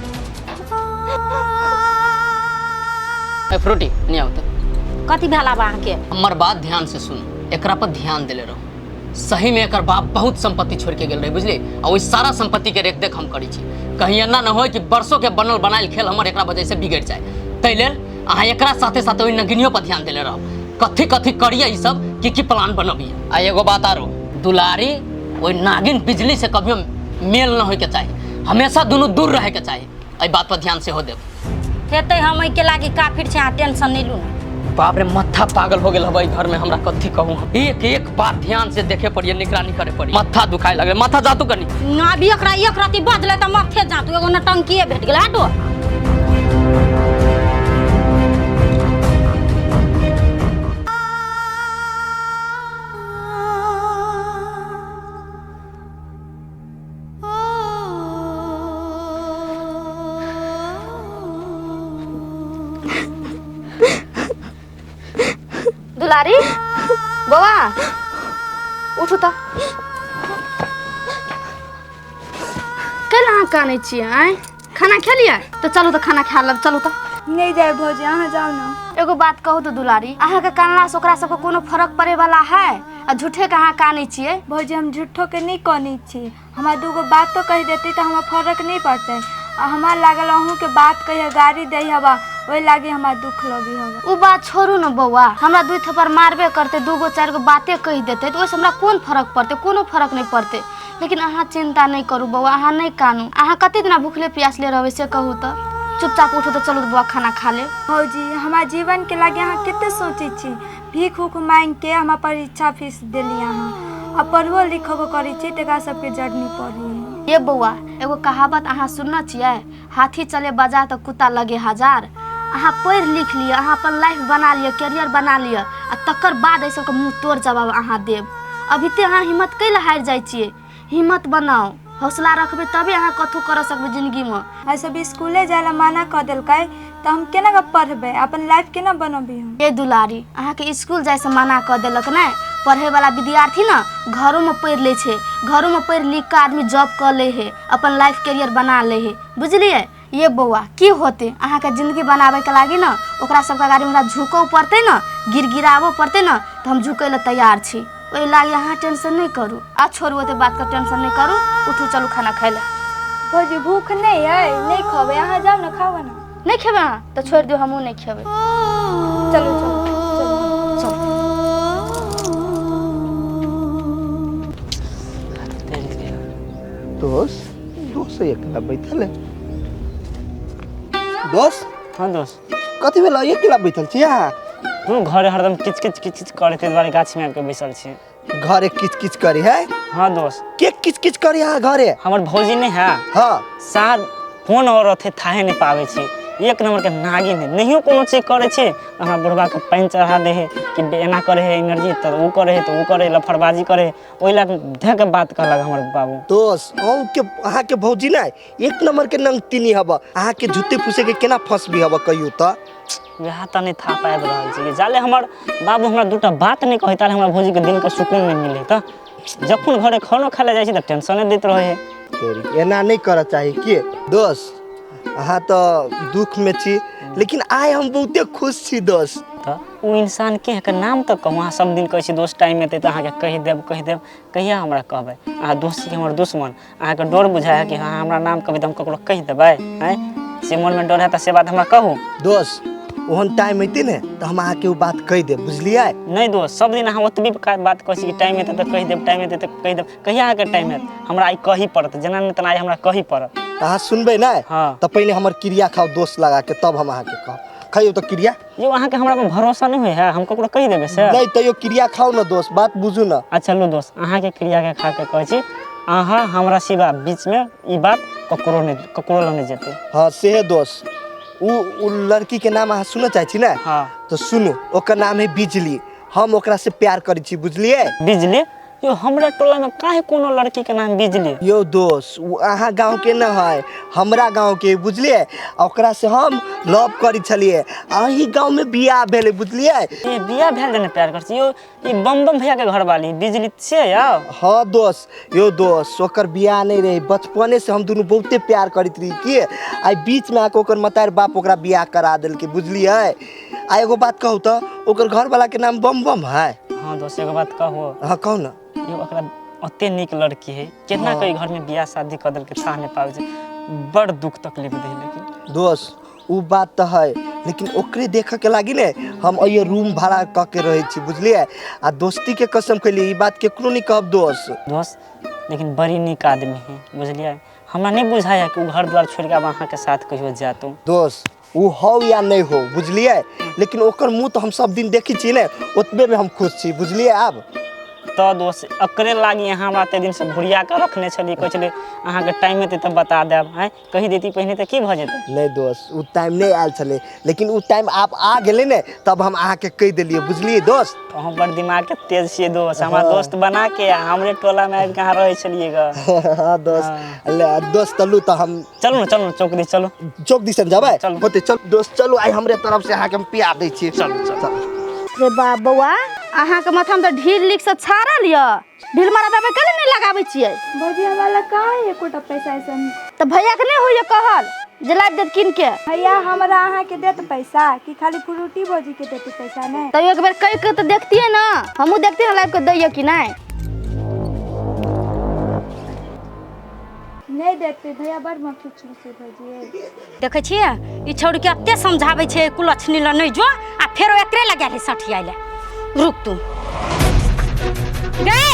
ए फ्रूटी नहीं आवत। कथी भेला बा अहाँके? हमर बात ध्यान से सुन, एकरा पर ध्यान देले रहो। सही में एकर बाप बहुत संपत्ति छोड़ के गेल रहे, बुझली? आ ओहि सारा संपत्ति के रेख देख हम करै छी, कहीं एना न होय कि बरसों के बनल बनायल खेल हमर एकरा वजह से बिगड़ जाए। ताहि लेल अहाँ एकरा साथे साथे ओहि नगिनियो पर ध्यान देले रहो, कथी कथी करिए ई सब, की की प्लान बनबिए। आ एगो बात आरो, दुलारी ओहि नागिन बिजली से कभियो मेल न होय के चाही, हमेशा दुनू दूर रहे के चाही। एहि बात पर ध्यान सेहो देब। हेतै, हम एहिके लागी काफिर छै, अहाँ टेंशन नहीं लू ना। बाप रे, माथा पागल हो गेल हबै घर में, हमरा कथी कहूँ? एक एक बात ध्यान से देखे पड़िए, निगरानी करे पड़ी। माथा दुखाए लगे, माथा जातू कनी। अभी एकरा एक रति बजलै तऽ माथे जातू, एगो नटंकिए भेट गेलै। हटो। दुलारी बौआ, उठू तऽ। कैला अहाँ कानै छियै? आँय, खाना खेलियै तऽ चलू तऽ खाना खा लेब, चलू तऽ। नहीं जाए भौजी, अहाँ जाओ ना। एगो बात कहू तऽ दुलारी, अहाँके कानला से ओकरा सबके कोनो फरक पड़े वाला है? आ झूठे के अहाँ कानै छियै? भौजी हम झूठो के नहीं कानै छी, हमरा दूगो बातो कहि देती तऽ हमरा फरक नहीं पड़तै। आ हमरा लागल अहूँके बात कहिए गाड़ी दै हवा, ओहि लागी हमरा दुख लगी हवा। उ बात छोड़ू न बौआ, हमरा 2 थप्पड़ मारबे करते, 2 गो 4 गो बाते कहि देते तऽ ओहिसँ हमरा कोन फरक पड़तै? कोनो फरक नहीं पड़तै। लेकिन अहाँ चिंता नहीं करू बौआ, अहाँ नहीं कानू। अहाँ कते दिना भूखले प्यासले रहबै से कहू तऽ? चुपचाप उठू तऽ चलू बौआ खाना खा लेब। भौजी हमरा जीवन के लागे अहाँ कते सोचै छी, भीख उख मांगि के हमरा परीक्षा फीस देली अहाँ, आ पढ़बो लिखबो करै छी तकरा सबके जड़नी पड़ी। ये बौआ एगो कहावत अहाँ सुनने छियै, हाथी चले बाजार तऽ कुत्ता लगे हजार। अहाँ पढ़ि लिख लिअ, अहाँ अपन लाइफ बना लिअ, कैरियर बना लिअ, आ तकर बाद एहि सबके मुँह तोड़ जवाब अहाँ देब। अभी ते अहाँ हिम्मत कैला हारि जाइ छियै? हिम्मत बनाउ, हौसला रखबै तबे अहाँ कथू कर सकबै जिंदगीमे। आ सब स्कूले जाय ला मना कऽ देलकै तऽ हम केना कऽ पढ़बै, अपन लाइफ केना बनबै हम? ये दुलारी, अहाँके स्कूल जाइसँ मना कऽ देलक ने? पढ़ैवला विद्यार्थी ने घरोमे पढ़ि लै छै, घरोमे पढ़ि लिख कऽ आदमी जॉब कऽ लै है, अपन लाइफ कैरियर बना लै है, बुझलियै? ये बौआ की होतै, अहाँके जिंदगी बनाबैके लागी ने ओकरा सबके गाड़ी हमरा झुकऽ पड़तै ने, गिड़गिड़ाबऽ पड़तै ने, तऽ हम झुकै लए तैयार छी। ओहि लागी अहाँ टेंशन नहीं करू। आ छोड़ू ओते बात के टेंशन नहीं करू, उठू चलू खाना खाइ लए। भौजी भूख नहीं है, नहीं खेबै, अहाँ जाउ ने खाओ ना। नहीं खेबै अहाँ तऽ छोड़ि दियौ, हमहूँ नहीं खेबै। चलू चलू चलू। दोस्त दोस्त एकला बैठल है। दोस्त? हाँ दोस्त। कथी भेल एकला बैठल छी अहाँ? हम घरे हरदम किच किच किच किच करे, ताहि दुआरे गाछी में आबि के बैसल छी। घरे किच किच करे है? हाँ दोस्त। के किच किच करे अहाँ घरे? हमर भौजी नहीं है। हाँ। सार फोन और रहते थाहे नहीं पावे छी, एक नंबर के नागिन है, नहियो कोनो चीज करे छी हमरा बुढ़वा के पानि चढ़ा दे है कि एना करे है एनर्जी तऽ ओ करे है तऽ ओ करे, लफड़बाजी करे है, ओहि ला धे के बात कहलक हमर बाबू। दोस्त अहूँ के अहाँ के भौजी ने एक नंबर के नंगतिनी हब, अहाँ के झूठे फूसे के केना फंसबी हब कहियो तऽ? वएह तऽ नहीं था पाबि रहल छी। जाले हमर बाबू हमरा दूटा बात नहीं कहै ताले हमरा भौजी के दिन के सुकून नहीं मिले, तऽ जखन घरे खानो खाय लए जाइ छी तऽ टेंशने दैत रहै है। एना नहीं करऽ चाही के दोस्त, अहाँ तऽ दुख में छी लेकिन आइ हम बहुते खुश छी दोस्त। तऽ ओ इंसान के है नाम तऽ कहू, अहाँ सब दिन कहै छी दोस्त टाइम एतै तऽ अहाँके कहि देब कहि देब, कहिया हमरा कहबै? अहाँ दोस्त छी हमर दुश्मन, अहाँके डर बुझाइ है कि हाँ हमरा नाम कहबै तऽ हम ककरो कहि देबै? आँय से मनमे डर है तऽ से बात हमरा कहू। दोस्त ओहन टाइम एतै ने तऽ हम अहाँके ओ बात कहि देब, बुझलियै? नहीं दोस्त, सब दिन अहाँ ओतबी बात कहै छी कि टाइम एतै तऽ कहि देब, टाइम एतै तऽ कहि देब, कहिया अहाँके टाइम हैत? हमरा आइ कही पड़त, जेना नहि तेना आइ हमरा कही पड़त। अहाँ सुनबै ने? हाँ। तऽ पहिने हमर क्रिया खाउ दोस्त लगा के, तब हम अहाँके कहब। खइयौ तऽ क्रिया। यौ अहाँके हमरा पर भरोसा नहीं होइ है, हम ककरो कहि देबै से? नहीं तैयो क्रिया खाउ ने दोस्त, बात बुझू ने। अच्छा लो दोस्त, अहाँके क्रिया के खा के कहै छी अहाँ हमरा सिवा बीच में ई बात ककरो नहीं, ककरो लग नहीं जेतै। हाँ से दोस्त, उ लड़की के नाम अहाँ सुनऽ चाहै छी ने? हाँ। तऽ सुनू, ओकर नाम है बिजली, हम ओकरा से प्यार करै छी, बुझलियै? बिजली? यो हमरा टोला में काहे कोनो लड़की के नाम बिजली? यो दोस्त वो अहाँ गाँव के न है, हमरा गाँव के, बुझलियै? ओकरा से हम लव करै छलियै, अही गाँव में बियाह भेलै, बुझलियै? ए बियाह भेल ने प्यार करै छी? यो ई बम बम भैया के घर वाली बिजली से यौ? हाँ दोस्त, यो दोस्त ओकर बियाह नहीं रहे, बचपने से हम दुनू बहुते प्यार करैत रही के आई बीच में आके ओकर मतार बाप ओकरा बियाह करा देलकै, बुझलियै? आ एगो बात कहू तऽ ओकर घर वाला के नाम बम बम है। हाँ दोस्त एगो बात कहू? हाँ कहू ना। यो ओकरा ओते नीक लड़की है, केना हाँ। कोई घर में बियाह शादी कऽ देलकै थाह नहीं पाबै छै, बड़ दुख तकलीफ दे। लेकिन दोस्त उ बात तऽ है, लेकिन ओकरे देखऽ के लागी ने हम अइये रूम भाड़ा कऽ के रहै छी, बुझलियै? आ दोस्ती के कसम खैलियै, ई बात केकरो नहीं कहब दोस्त। दोस्त लेकिन बड़ी नीक आदमी है, बुझलियै? हमरा नहीं बुझाइ है कि उ घर द्वार छोड़ि के आब अहाँके साथ कहियो जायत। दोस्त उ हो या नहीं हो, बुझलियै? लेकिन ओकर मुँह तऽ हम सब दिन देखै छी ने, ओतबे में हम खुश छी, बुझलियै? आब तऽ दोस्त अकरे लागी अहाँ हमरा एते दिन से घुरिया कऽ रखने छलियै, कहै छलियै अहाँके टाइम एतै तऽ बता देब, आँय कहि देती पहिने तऽ की भऽ जेतै? नहीं दोस्त उ टाइम नहीं आयल छलै, लेकिन उ टाइम आब आ गेलै ने तब हम अहाँके कहि देलियै, बुझलियै दोस्त? अहाँ बड़ दिमाग के तेज छियै दोस्त, हमरा दोस्त बना के हमरे टोला में आबि के अहाँ रहै छलियै ग। हाँ दोस्त, ले दोस्त चलू तऽ हम चलू ने, चलू ने, चौक दिस चलू। चौक दिसन जेबै? चलू। होतै, चल दोस्त चलू, आइ हमरे तरफ से अहाँके हम पिया दै छी। चलू चलू। रे बाप बौआ, अहाँके माथामे तऽ ढील लीक से छाड़ल यऽ, ढील मारा दबाइ कैले नहि लगाबै छियै? भौजी हमरा लग कहाँ है एकोटा पैसा ऐसन। तऽ भैयाके नहि होइए कहल? जे लाबि देत कीन के। भैया हमरा अहाँके देत पैसा कि खाली फ्रूटी भौजी के देते पैसा? नहि तैयो एक बेर कहि के तऽ देखतियै ने, हमहूँ देखतियै ने लाबि कऽ दैया कि नहि। नहि देते भैया, बड़ मखी छै भौजी। देखै छियै ई छौड़ी के एते समझाबै छै कुलक्षणी लए नहि जो, आ फेरो एकरे लगा ले सठियाइ ले। रुक तू गए,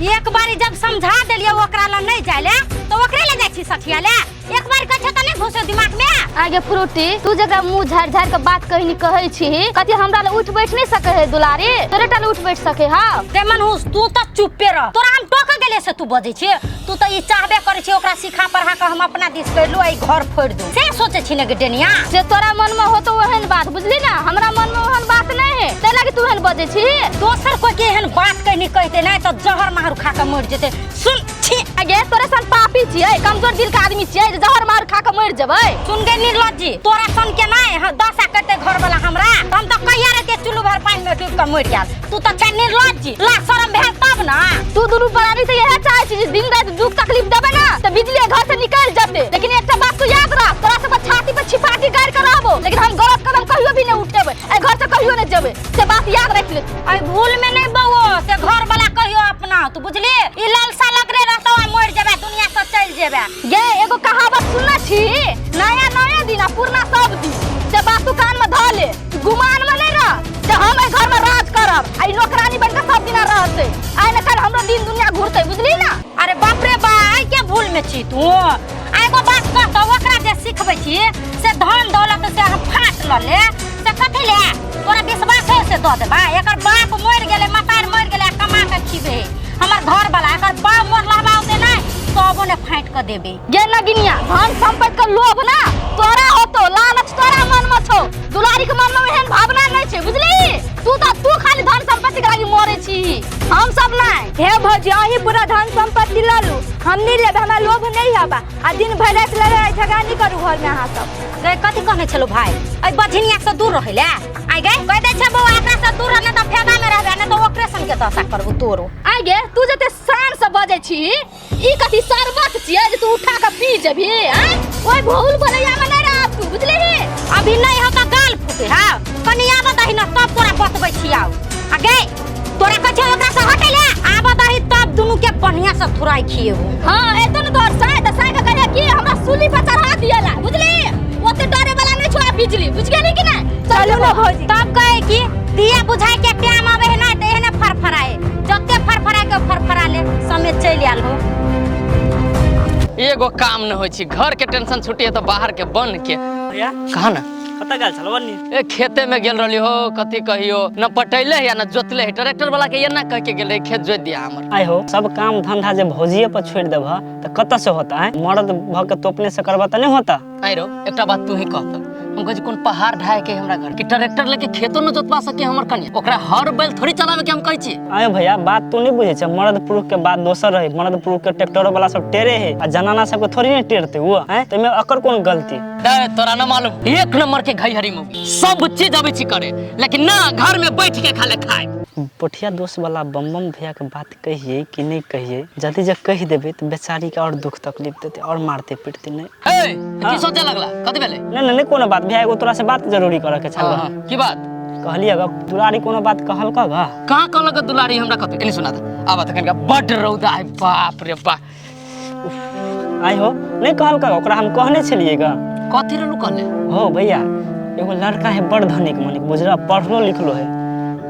एक बारी जब समझा देलियै ओकरा लए नहि जाय ले तो ओकरे ले जाइ छी सठिया ले। एक बार कहै छै तऽ नहि घुसो दिमाग में। आगे फ्रूटी, तू जकरा मुँह झाड़ि झाड़ि के बात कहनी कहै छी, कथी हमरा ले उठ बैठ नहीं सके है दुलारी? तोरे टा ले उठ बैठ सके? हाँ रे मनहूस, तू तऽ चुप्पे रह। तोरा हम टोक गेलियै से तू बजै छी। तू तऽ ई चाहबे करै छी ओकरा सिखा पढ़ा कऽ हम अपना दिस कर लू, ई घर फोड़ि दू, से सोचै छी ने गे डेनिया। से तोरा मन में होतो ओहन बात, बुझली ना? हमरा मन में ओहन बात नहीं है, तै लागी तू एहन बजै छी। दोसर कोई के एहन बात कहनी कहते नहीं तऽ जहर माहरू खा कऽ मरि जेतै। सुन छी। आगे तोरे सन पापी छियै, कमजोर दिल के आदमी छियै जे जहर मार खा के मरि जेबै। सुन गे निर्लज्जी, तोरा सन के नहीं हाँ, दशा करते घर वाला हमरा त हम तऽ कहिया रहते चुल्लू भर पानी में डूब के मरि गेल। तू तऽ छै निर्लज्जी, ला शरम भेल तब ना। तू दुनू प्राणी तऽ इएह चाहै छी जे दिन राति दुख तकलीफ देबै ना तऽ बिजली घर से निकलि जेतै। लेकिन एकटा बात तू याद राख, तोरा सब छाती पर छिपाटी गाड़ि के रहबो, लेकिन हम गलत कदम कहियो भी नहीं उठेबै, एहि घर से कहियो नहीं जेबै, से बात याद रख ले। अरे भूल में नहीं बउओ से घर वाला कहियो अपना, तू बुझली ई लालसा लगले रहतो आ मरि जेबे, दुनिया से चलि जेबे। गे एगो कहावत सुनने छी, नया नया दिन आ पुरना सब दिन, से बात तू कान में धऽ ले। गुमान में नहीं रह जे हम एहि घर में राज करब आ ई नौकरानी बन के सब दिना रहतै। आइ न काल्हि हमरो दिन दुनिया घुरतै, बुझली ना? अरे बाप रे बा, आइ के भूल में छी तू? आ एगो बात कह, ओकरा जे सिखबै छी से धन दौलत से हम फाट ल ले से कथी ले? तोरा विश्वास है से दऽ देबा? एकर बाप मरि गेलै, मतार मरि गेलै, आ कमा के खिबे हमर घर वाला। एकर बाप मरलहबा होते नहि तबो ने फाटि के देबे। गे नगिनिया, धन संपत्ति के लोभ ना तोरा होतो, लालच तोरा मन में छौ, दुलारी के मन में एहन भावना नहीं छै, बुझली? तू तऽ तू खाली धन संपत्ति के लागी मरे छी, हम सब नहीं। हे भौजी, अहीं पूरा धन संपत्ति लऽ लू, हम नहीं लेबै, हमरा लोभ नहीं हबा। आ दिन भरि राति लड़ाई झगड़ा नहीं करू घर में अहाँ सब। गए कथी कहने छलो भाई, एहि बझनिया से दूर रहै ले? आइ गए कहि दै छै बौआ, एकरा से दूर रह, नहि तऽ फायदा में रहबे, नहि तऽ ओकरे संग के दशा करबू तोरो। आइ गे तू जते शान से बजै छी, ई कथी शरबत छियै जे तू उठा के पी जेबही? आँय, ओहि भूल भुलैया में नहीं रह तू, बुझली? अभी नहीं हो तऽ गाल फूटे। हाँ कनि आबऽ दही न तब तोरा बतबै छी। आउ आ गे तोरा कहै छै ओकरा से हटै ले, आबऽ दही तब दुनू के बढ़िया से थुराइ खिएबू। हाँ एतो न तोहर साय तऽ साय के कहिया कि हमरा सूली पर चढ़ा दियला, बुझली? ओते डरे वाला नहीं छौ बिजली, बुझ गेली कि नहीं? चलू ना भौजी। तब कहे कि दिया बुझाय के टाइम आवे है ना तऽ एहने फरफराए, जते फरफराए के फरफरा ले, समय चलि आयल हो। एगो काम न होइ छै, घर के टेंशन छुटी है तो बाहर के बन के। भैया कहा ना कतऽ गेल छलौ बन्नी? ए खेते में गेल रहली हो, कथी कहियो न पटैले है या न जोतले है। ट्रैक्टर वाला के एना कह के गेल रहे खेत जोत दिया हमर। आइ हो, सब काम धंधा जे भौजिए पर छोड़ि देबह तऽ कतऽ से होता है? मर्द भऽ के तो अपने से करबह तऽ नहि होता। आइ रो एकटा बात तू ही कहत, हम कहै छी कोन पहाड़ ढाए के हमरा घर कि ट्रैक्टर लेके खेतो न जोतवा सके हमर कनिया? ओकरा हर बैल थोड़ी चलावे के हम कहै छी। आयो भैया, बात तू नहीं बुझै छै, मर्द पुरुष के बात दोसर रहे। मर्द पुरुष के ट्रैक्टरो वाला सब टेरे है आ जनाना सबके थोड़ी ने टेरते वो हैं, तो एमे अकर कोन गलती? दे तोरा न मालूम, एक नंबर के घई हरी मौगी, सब चीज अबै छी करे, लेकिन ना घर में बैठ के खाले खाए। पोठिया दोस्त वाला बम बम भैया के बात कहिए कि नहीं कहिए? जल्दी जब कहि देबै तऽ बेचारी के और दुख तकलीफ देते और मारते पीटते नहीं। ए की सोचे लगला, कथी भेलै? नहीं नहीं, नहीं कोनो बात भैया, एगो तोरा से बात जरूरी करे के छल। हाँ, की बात? कहलिए ग दुलारी कोनो बात कहलक ग? कहाँ कहलक दुलारी हमरा? कथी एनी सुना दे। आबा त कनिका बड रौदा है, बाप रे बाप। आइ हो, नहीं कहलक? ओकरा हम कहने छलिए ग। कथी रहलू कहले? हो भैया, एगो लड़का है बड़ धनिक मनिक, बुझला? पढ़लो लिखलो है,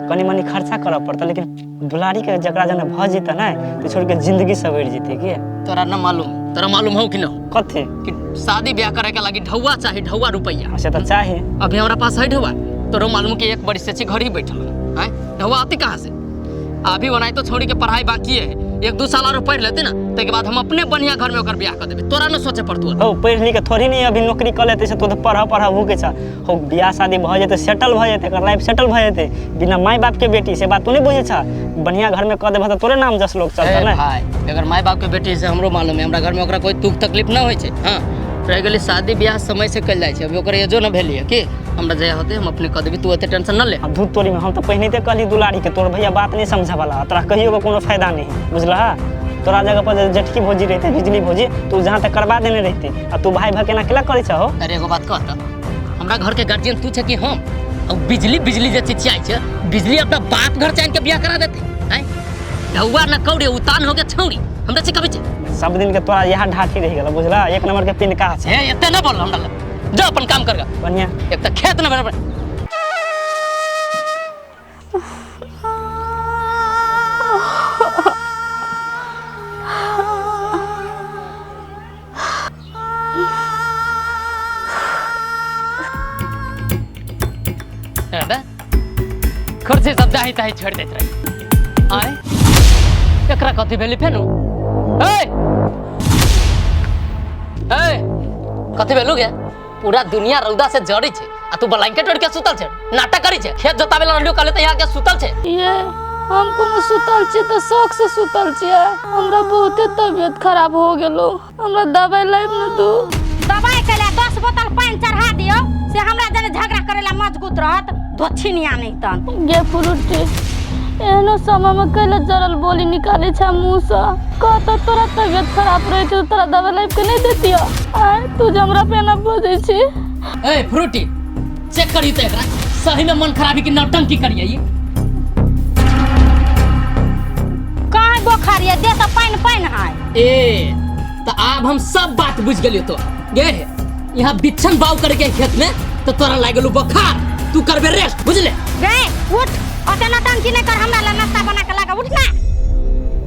कनी मनी खर्चा करऽ पड़तै, लेकिन दुलारी के जकरा जने भऽ जेतै ने तऽ छोड़ के जिंदगी सवरि जेतै की। तोरा न मालूम, तोरा मालूम हो कि न? कथी? कि शादी ब्याह करे के लागी ढौआ चाही, ढौआ रुपैया। अच्छा तऽ चाही। अभी हमरा पास है ढौआ? तोरो मालूम कि एक बरिस से छी घर ही बैठल हैं, ढौआ आती कहाँ से? अभी ओनाहितो तो छोड़ी के पढ़ाई बाकी है, एक दू साल आरो पढ़ लेते ना ताहिके बाद हम अपने बढ़िया घर में ओकर ब्याह कर देबै, तोरा न सोचे पड़तौ। हो पढ़ि लिख के थोड़ी नहीं अभी नौकरी कऽ लेतै से तो पढ़ पढ़ भूखे छ। हो बियाह शादी भऽ जेतै, सेटल भऽ जेतै, एकर लाइफ सेटल भऽ जेतै, बिना माय बाप के बेटी, से बात तू नहीं बुझै छ। बढ़िया घर में कऽ देबह तऽ तोरे नाम जस लोग चलतै ए ने। भाई, अगर माय बाप के बेटी से हमरो मालूम है, हमरा घर में ओकरा कोई दुख तकलीफ न होइ छै। हाँ रह गेलै शादी ब्याह समय से कयल जाइ छै, अभी ओकर एजो न भेलियै कि हमरा जया होतै हम अपने कऽ देबै, तू ओते टेंशन न ले। आ धूत तोरी में हम तऽ पहिने ते कहली दुलारी के, तोर भैया बात नहीं समझे वाला, तोरा कहियो के कोनो फायदा नहीं, बुझलह? तोरा जगह पर जे जेठकी भौजी रहिते, बिजली भौजी, तू जहाँ तक करबा देने रहिते। आ तू भाई भऽ केना केला करै छहो? अरे एगो बात कह त, हमरा घर के गार्जियन तू छै कि हम? और बिजली बिजली जे चिचियाइ छै, बिजली अपना बाप घर से आनि के बियाह करा देते हैं? ढौआ न कौड़ी उतान हो गया छौड़ी, हमरा से कभी छै। सब दिन के तोरा इएह ढाठी रहि गेल, बुझला? एक नंबर के पिनका छै। हे एते न बोल हमरा लग, जा अपन काम कर गा। बढ़िया। एक त खेत न बराबर। कुर्सी सब जाहि ताहि छोड़ दैत रही। आय एकरा कथी भेलै फेनु? ए ए कथी भेलु गे? पूरा दुनिया रौदा से जड़ी छै आ तू ब्लैंकेट ओढ़ के सुतल छै, नाटक करी छै। खेत जोतावे ला रहलियो कहले त यहाँ के सुतल छै। ये हम कोनो सुतल छियै तऽ शौक से सुतल छियै। हमरा बहुते तबियत खराब हो गेलो, हमरा दवाई लाइब न तू। दवाई के लिए 10 बोतल पानि चढ़ा दियौ से हमरा जने झगड़ा करेला मजबूत रहत, धोछिनिया नहीं तन। गे फ्रूटी, एहनो समय में कैले जरल बोली निकाले छै मुँह से? कहता तोरा तबियत खराब रहे छै, तोरा दवाई लाइब के नहीं देतियो? आय तू जे हमरा पे ना बजै छी। ए फ्रूटी, चेक करी त एकरा सही में मन खराबी की नौटंकी करिए। ई कहाँ बोखार ये देह से पानि पानि है। ए त आब हम सब बात बुझ गेलियो। तो गे यहाँ बिच्छन बाव करे के खेत में तो तोरा लागल बुखार, तू करबे रेस्ट, बुझले? गे उठ, ओते नौटंकी नहीं कर, हमरा ला नाश्ता बना के लागा, उठ ना।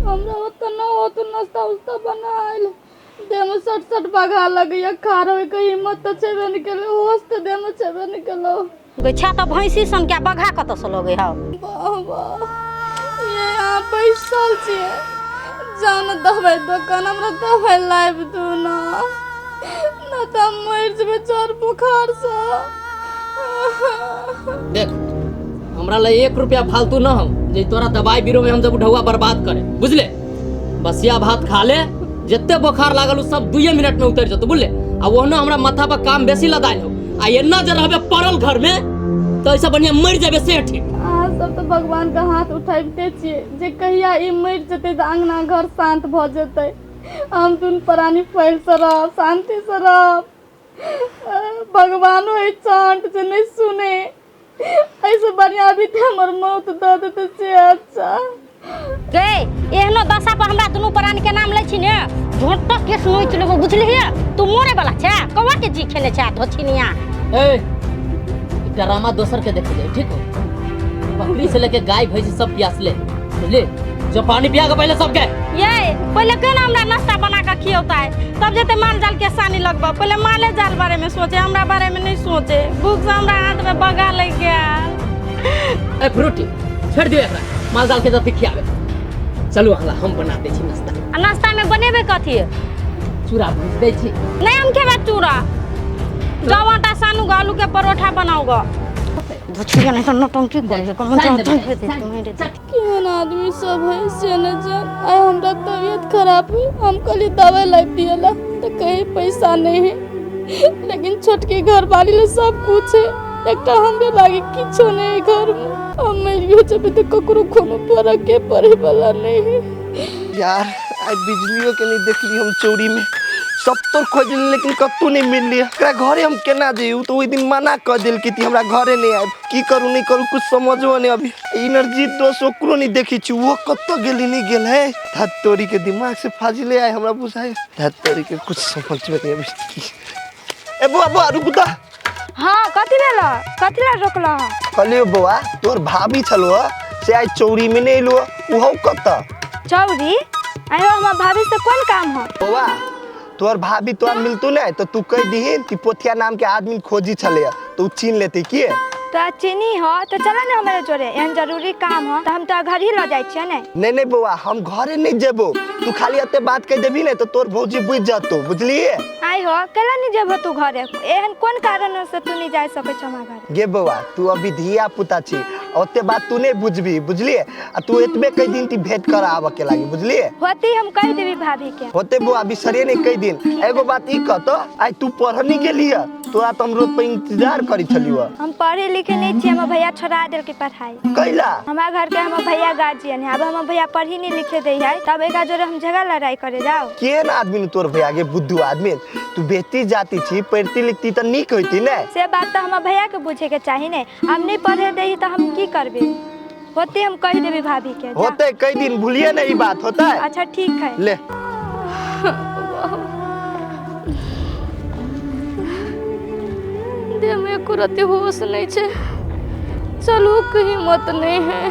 हमरा ओते न होत नाश्ता उस्ता बनाइल, देह में सट सट बगा लगैया, खार होय के हिम्मत त छेबे न केलो, होश त देह में छेबे न केलो। गे छा त भैंसी सन के बघा कत से लगे हौ? वाह वाह, ये यहाँ बैसल छियै, जाउ न दवाई दोकान, हमरा दवाई लाबि दू ना, न त हम मरि जेबै जर बुखार से। देख हमरा ला 1 रुपया फालतू न हो जे तोरा दवाई बीरो में हम जब ढौआ बर्बाद करे, बुझले? बसिया भात खा ले, जते बुखार लागल सब 2 मिनट में उतर जतो, बुझले? आ ओहनो हमरा माथा पर काम बेसी लदाइल हो, आ एना जे रहबे पड़ल घर में तो ऐसा बढ़िया मर जाबे से ठीक। अहाँ सब तो भगवान के हाथ उठाबिते छियै जे कहिया ई मरि जेतै तऽ अंगना घर शांत भऽ जेतै, हम दुनू प्राणी फैल से रहब, शांति से रहब। भगवानो एहि चांट जे नहीं सुने, ऐसे बढ़िया अभी तऽ हमर मौत दऽ देतै से अच्छा। गे एहनो दशा पर हमरा दुनू प्राणी के नाम लै छी ने, झोंटा केस नोचि लेबो, बुझलिही? तू मोरे वाला छै, कौआ के जी खेने छै धोछिनिया। ए ड्रामा दोसर के देखे जाए, ठीक हो? बकरी से लेके गाय भैंस सब प्यास ले, बुझली? जो पानी पिया के पहले सबके। ये पहले केना हमरा नाश्ता बना के खियौता है, तब जेते माल जाल के सानी लगबा। पहले माले जाल बारे में सोचे, हमरा बारे में नहीं सोचे। भूख से हमरा हाथ में बगा लग गया। ए फ्रूटी छोड़ दियो एकरा, माल जाल के जति खियाबे। चलू अगला हम बना दे छी नाश्ता। आ नाश्ता में बनेबे कथी? चूड़ा भूज दे छी। नहीं हम खेबे चूड़ा, जाओ आटा सानू आलू के परोठा बनाऊगा। धोछिया नहीं तो नौटंकी करे, केहन आदमी सब है से न जान। आइ हमरा तबियत खराब है, हम कहली दवाई लाबि दियला तऽ कहीं पैसा नहीं है, लेकिन छोटकी घरवाली ले सब कुछ है, एकटा हमरे लागे किछो नहीं है घर में। हम मरियो जेबै तऽ ककरो कोनो फरक के पड़े वाला नहीं है। यार आइ बिजलियो के नहीं देखली हम, चोरी में सब तो खोजली लेकिन कतौ नहीं मिलली। एकरा घरे हम केना जइयौ? तो ओहि दिन मना कऽ देलकै कि हमरा घरे नहीं आयब। की करू नहीं करू कुछ समझो नहीं। अभी एनर्जी दोस्त ओकरो नहीं देखै छी, वो कतौ गेली नहीं गेल है। धत तोरी के दिमाग से फाजिले आय हमरा बुझाय, धत तोरी के कुछ समझबे नहीं अभी। ए बौआ बौआ रुकू तऽ। हाँ कथी भेल? कथी ला रोकलह? कहलियौ बौआ तोर भाभी छलो से आइ चौरी में नहीं एलो, ओहो कतऽ? चौरी? आयो हमर भाभी से कोन काम है? बौआ तोहर भाभी तोरा मिलतू नहीं तो तू कह दीही कि पोथिया नाम के आदमी खोजी छले तो उ छीन लेते की। तो चीनी हो तो चला ना हमारे जोरे, एहन जरूरी काम हो तो हम तो घर ही ल जाय छियै ने। नहीं नहीं बौआ हम घरे नहीं जेबो, तू खाली एते बात कह देबी ने तो तोर भौजी बुझ जतो, बुझलिए? आइ हो केला नहीं जेबो तू घरे, एहन कोन कारण से तू नहीं जा सकै छ हमरा घरे? गे बौआ तू अभी धिया पुता छी, ओते बात तू नहीं बुझबी, बुझलिए? आ तू एतबे कह दिन ती भेंट कर आबऽ के लागी, बुझलिए? होती हम कह देबी भाभी के। होते बौआ बिसरे नहीं कह दिन। एगो बात ई कहतो, आइ तू पढ़ नहीं गेली, तोरा तो हम रोज पे इंतजार करी छलियो। हम पढ़े लिखे नहीं छियै, हमर भैया छोड़ा देलकै पढ़ाई। कैला? हमरा घर के हमर भैया गार्जियन है, अब हमर भैया पढ़ी नहीं लिखे दे है, तब एकरा जोरे हम झगड़ा लड़ाई करे जाओ। केहन आदमी न तोर भैया गे, बुद्धू आदमी। तू बेटी जाती छी, पढ़ती लिखती त नीक होती ने। से बात तो हमर भैया के बुझे के चाही ने। हम नहीं पढ़े दे तो हम की करबे? होते हम कह देबे भाभी के। होते कई दिन भूलिए नहीं बात होता है। अच्छा ठीक है ले। देह में एको रत्ती होश नहीं छे, चलू के हिम्मत नहीं है।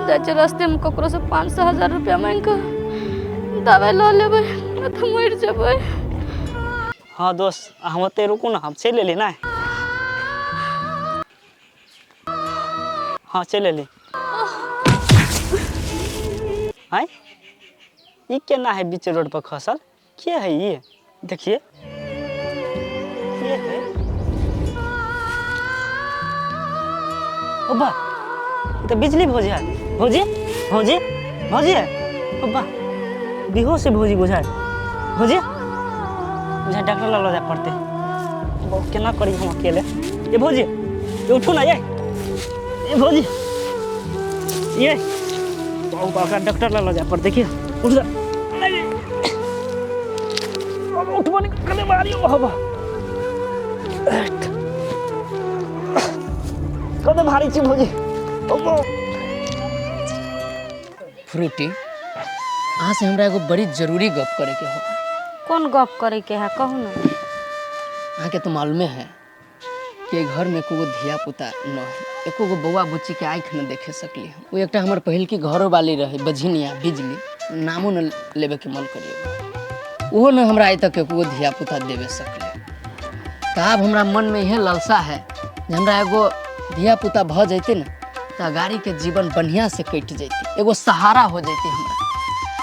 जाइ रास्ते में ककरो से 500-1000 रुपया मांग के दवाई ल लेबै, नहीं तो मर जेबै। हाँ दोस्त हम ओते रुकू ना, हम चलि एली ना। हाँ चलि एली। आय ई केना है बीच रोड पर खसल? के है ये? देखिए के है? ओ बा, ई तो बिजली भौजी है। भौजी भौजी भौजी है। ओ बा, बेहोश है भौजी बुझाए। भौजी बुझाए डॉक्टर लग जाए पड़ते। बहुत केना करी हम अकेले। ये भौजी ये उठो ना, ये भौजी ये बाबा डॉक्टर लग जाए पड़ते। देखिए उठ जा, उठबो नहीं करने मारी बाबा, कते भारी छी भौजी। फ्रूटी अहाँ से हमरा एगो बड़ी जरूरी गप करे के हो। कौन गप करे के है कहू ना? अहाँ के तो मालूमे है कि घर में एको धिया पुता न है, एको गो बौआ बुच्ची के आँखि न देखे सकली हम। वो एकटा हमर पहिलकी घरो वाली रहे बझिनिया बिजली, नामो न लेवे के मन करिए, ओहो न हमरा आइ तक एको धिया पुता देवे सकले। तो आब हमरा मन में यह लालसा है जे हमरा एगो धिया पुता भ जैते न तो गाड़ी के जीवन बढ़िया से कटि जैते, एगो सहारा हो जैते हमरा।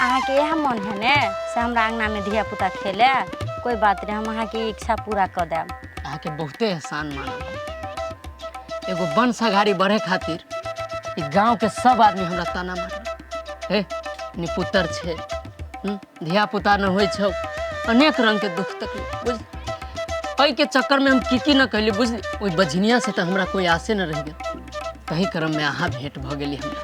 अहाँके इएह मन है ने से हमरा अंगना में धिया पुता खेले? कोई बात नहीं, हम अहाँके इच्छा पूरा कऽ देब। अहाँके बहुते एहसान मानब। एगो वंश अघाड़ी बढ़े खातिर ई गांव के सब आदमी हमरा ताना मारल, हे निपुतर छे, धिया पुता न होइ छौ, अनेक रंग के दुख तकलीफ बुझली। एहि के चक्कर में हम की की न कहली बुझली। ओहि बझनिया से तो हमरा कोई आसे न रहि गेल। तही क्रम में अहाँ भेंट भऽ गेली हमरा।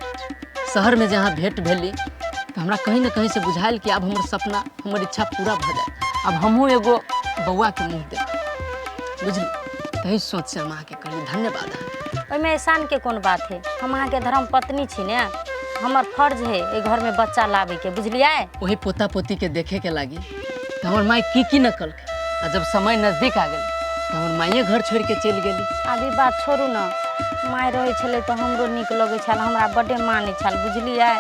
शहर में जे अहाँ भेंट भेली तो हमरा कहीं न कहीं से बुझायल कि आब हमर सपना हमर इच्छा पूरा भऽ जाए, आब हमहूँ एगो बौआ के मुँह देखब बुझली। तही सोच से हम अहाँके कहली धन्यवाद। ओहिमे एहसान के कोन बात है, हम अहाँके धर्म पत्नी छी ने, हमर फर्ज है एहि घर में बच्चा लाबे के, बुझलियै? वही पोता पोती के देखे के लागी तो हमर माई की की न कलकै, आ जब समय नजदीक आ गेल तो हमर माइये घर छोड़ के चलि गेली। आब ई बात छोड़ू ना, माय रहै छलै तऽ हमरो नीक लगै छल, हमरा बड्डे मानै छल बुझलियै?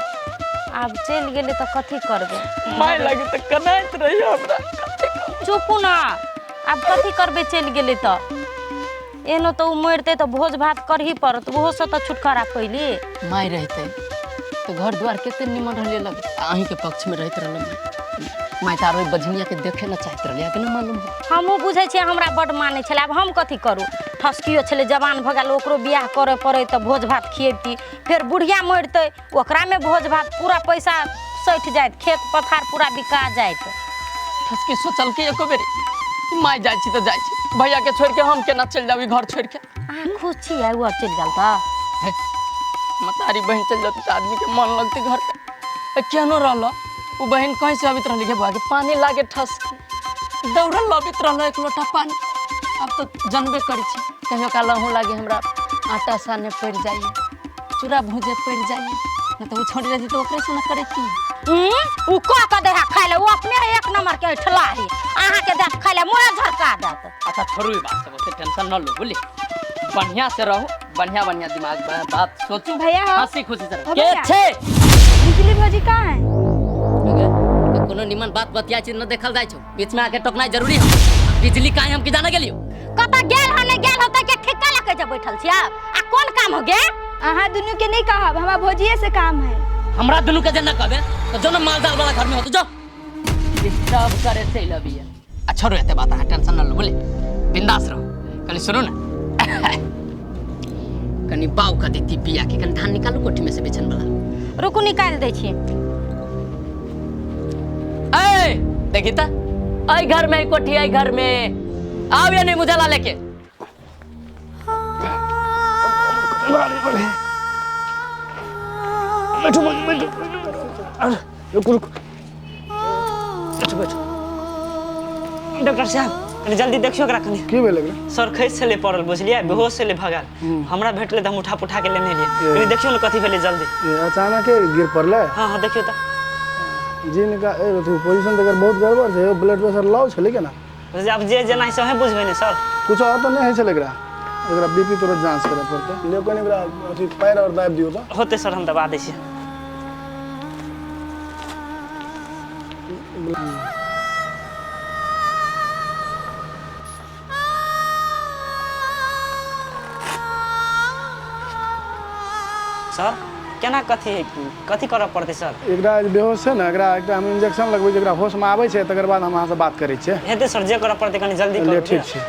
आब चलि गेलै तऽ कथी करबै? माय लागी तऽ कनाइत रही हमरा। चुपू ना, आब कथी करबै? चलि गेलै तऽ एनो तऽ ओ मरतै तऽ भोज भात करही पड़त, ओहोसँ तऽ छुटकारा पैली। माय रहतै तो घर द्वार कते निमन रहले लगे, अहीं के पक्ष में रहते रहल माय। माय तऽ आरो बझनिया के देखे न चाहत रहले, अहाँके न मालूम है? हमहूँ बुझै छियै हमरा बड्ड मानै छलै, आब हम कथी करू? ठसकियो छलै जवान भऽ गेल, ओकरो बियाह करऽ पड़ै तऽ भोज भात खियैती, फेर बुढ़िया मरतै ओकरामे भोज भात पूरा पैसा सठि जायत, खेत पथार पूरा बिका जायत। ठसकी सोचलकै एको बेरी माय जाइ छी तऽ जाइ छी, भैया के छोड़ के हम केना चलि जाउ ई घर छोड़ के? अहाँ खुश छियै ओ चलि गेल तऽ? मतारी बहन चलि जाती तऽ आदमी के मन लगतै घर पे। केहनो रहल ओ बहन कहीं से अबैत रहली, बौआ के पानी लागे ठसकी दौड़ल अबैत रहल एक लोटा पानी। आब तो जानबे करै छी कहियो काल अहूँ लागे हमरा आटा साने पड़ि जाइए, चूड़ा भूजे पड़ि जाइए, न तऽ ओ छोड़ि रहती तऽ ओकरे से न करैती। उ कऽ के देहा खाइ ले, ओ अपने एक नंबर के ठलाही, अहाँके देह खाइ ले मुँह झरका देत। अच्छा छोड़ू ई बात सब, ओते टेंशन न लो बुझली, बढ़िया से रहो, बढ़िया बढ़िया दिमाग बात सोचू भैया। हंसी खुशी से रहो। के छे बिजली भौजी कहाँ है? कोनो निमन बात बतिया छी न देखल जाइ छौ, बीच में आके टोकनाइ जरूरी है। बिजली काहे हम की जाने गेलियो? कतऽ गेल हो नहि गेल हो तऽ के ठिक्का लऽ के जे बैठल छियै? आ कोन काम हो गे? अहाँ दुनू के नहीं कहब, हमरा भौजिए से काम है। हमरा दुनू के जे न कहबे तो जो न मालदार वाला घर में हो तो जो डिस्टर्ब करे चलि अबियै। आ छोड़ू एते बात, अहाँ टेंशन न लो बुझली, बिंदास रहो। कनी सुनू ना, कनी बाउ कऽ देती बिया के, कनी धान निकालू कोठी में से बेचन वाला। रुकू निकालि दै छी। ए देखी त, एहि घर में कोठी, एहि घर में आओ या नहीं मुझे लेके। बैठो बैठो, रुको रुको, बैठो बैठो। डॉक्टर साहब कनी जल्दी देखियो ओकरा कनी। की भेल एकरा? सर खसि छलै पड़ल, बुझलियै, बेहोश छलै भगल, हमरा भेटलै तऽ हम उठा पुठा के लेने एलियै। कनी देखियौ ने कथी भेलै जल्दी। अचानक गिर पड़लै? हाँ हाँ देखियौ तऽ। जिनका पोजीशन तऽ एकर बहुत गड़बड़ छै, ब्लड प्रेशर लो छलै केना? आब जे जेना है से बुझबै ने सर। कुछ और तऽ नहि होइ छलै एकरा, एकरा बीपी तुरंत जांच करऽ पड़तै। लियौ कनी एकरा अथी पैर और दाबि दियौ तऽ। होतै सर, हम दबा दै छियै। सर केना कथी कथी करऽ पड़तै सर? एकरा बेहोश छै ने, एकरा एकटा हम इंजेक्शन लगबै छी, एकरा होशमे आबै छै तकर बाद हम अहाँसँ बात करै छियै। हेतै सर, जे करऽ पड़तै कनी जल्दी करू। ठीक छै।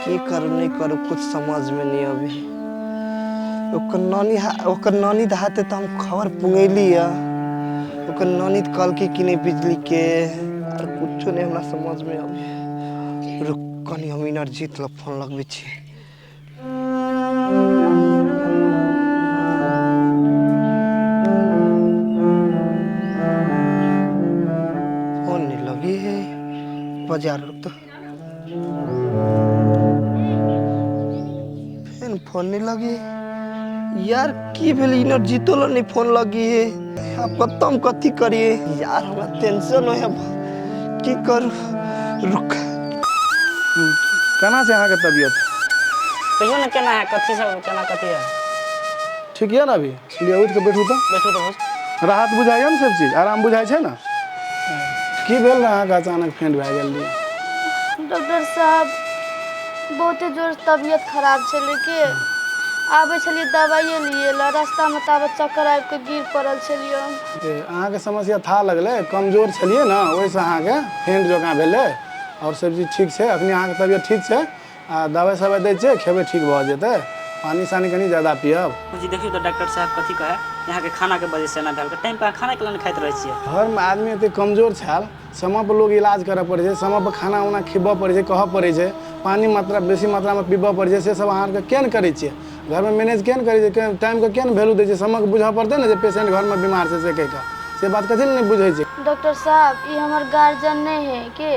की करू नहीं करू कुछ समझ में नहीं अभी। ओकर नानी हाथे तो हम खबर पुंगेली है, ओकर नानी कहलकै कि नहीं बिजली के और कुछो नहीं हमरा समझ में अभी। रुक कनी हम इनरजीत ल फोन लगबै छी। फोन नहीं लगी है, बाजार रुक तो फिर फोन नहीं लगी यार। की भेल इनरजीतो ल नहीं फोन लगी है, अब कतम कथी करिए यार, हमरा टेंशन हो है, की करू। रुक केना छै अहाँके तबियत? कहियो ने केना है, कथी सब केना कथी है? ठीक यऽ ने अभी? लिअ उठि कऽ बैठू तऽ। बैठू तऽ। राहत बुझाइए ने सब चीज, आराम बुझाइ छै ने? की भेल रहै अहाँके अचानक फेंट भए गेल रहियै? डॉक्टर साहब बहुते जोर तबियत खराब छलै के आबै छलियै दवाइए लिए ला, रास्तामे ताबत चक्कर आबि कऽ गिर पड़ल छलियै। अहाँके समस्या था लगलै, कमजोर छलियै ने ओहिसँ अहाँके फेंट जकाँ भेलै, आओर सब चीज ठीक छै अखनी अहाँके तबियत ठीक छै। आ दवाइ सवाइ दै छियै, खेबै ठीक भऽ जेतै। पानी सानी कनी ज्यादा पियब। जी देखियौ तऽ डॉक्टर साहब कथी कहै, यहाँके खानाके वजहसँ एना भेल, टाइम पर खाना केना नहि खाइत रहै छियै? घरमे आदमी एते कमजोर छल, समय पर लोग इलाज करऽ पड़ै छै, समय पर खाना उना खिबऽ पड़ै छै, कहऽ पड़ै छै, पानी मात्रा बेसी मात्रामे पीबऽ पड़ै छै, से सब अहाँ आरके किया नहि करै छियै? घरमे मैनेज किया नहि करै छियै? टाइमके किया नहि वैल्यू दै छियै? समयके बुझऽ पड़तै ने जे पेशेंट घरमे बीमार छै से कहि कऽ, से बात कथी लए नहि बुझै छै? डॉक्टर साहब ई हमर गार्जियन नहीं है के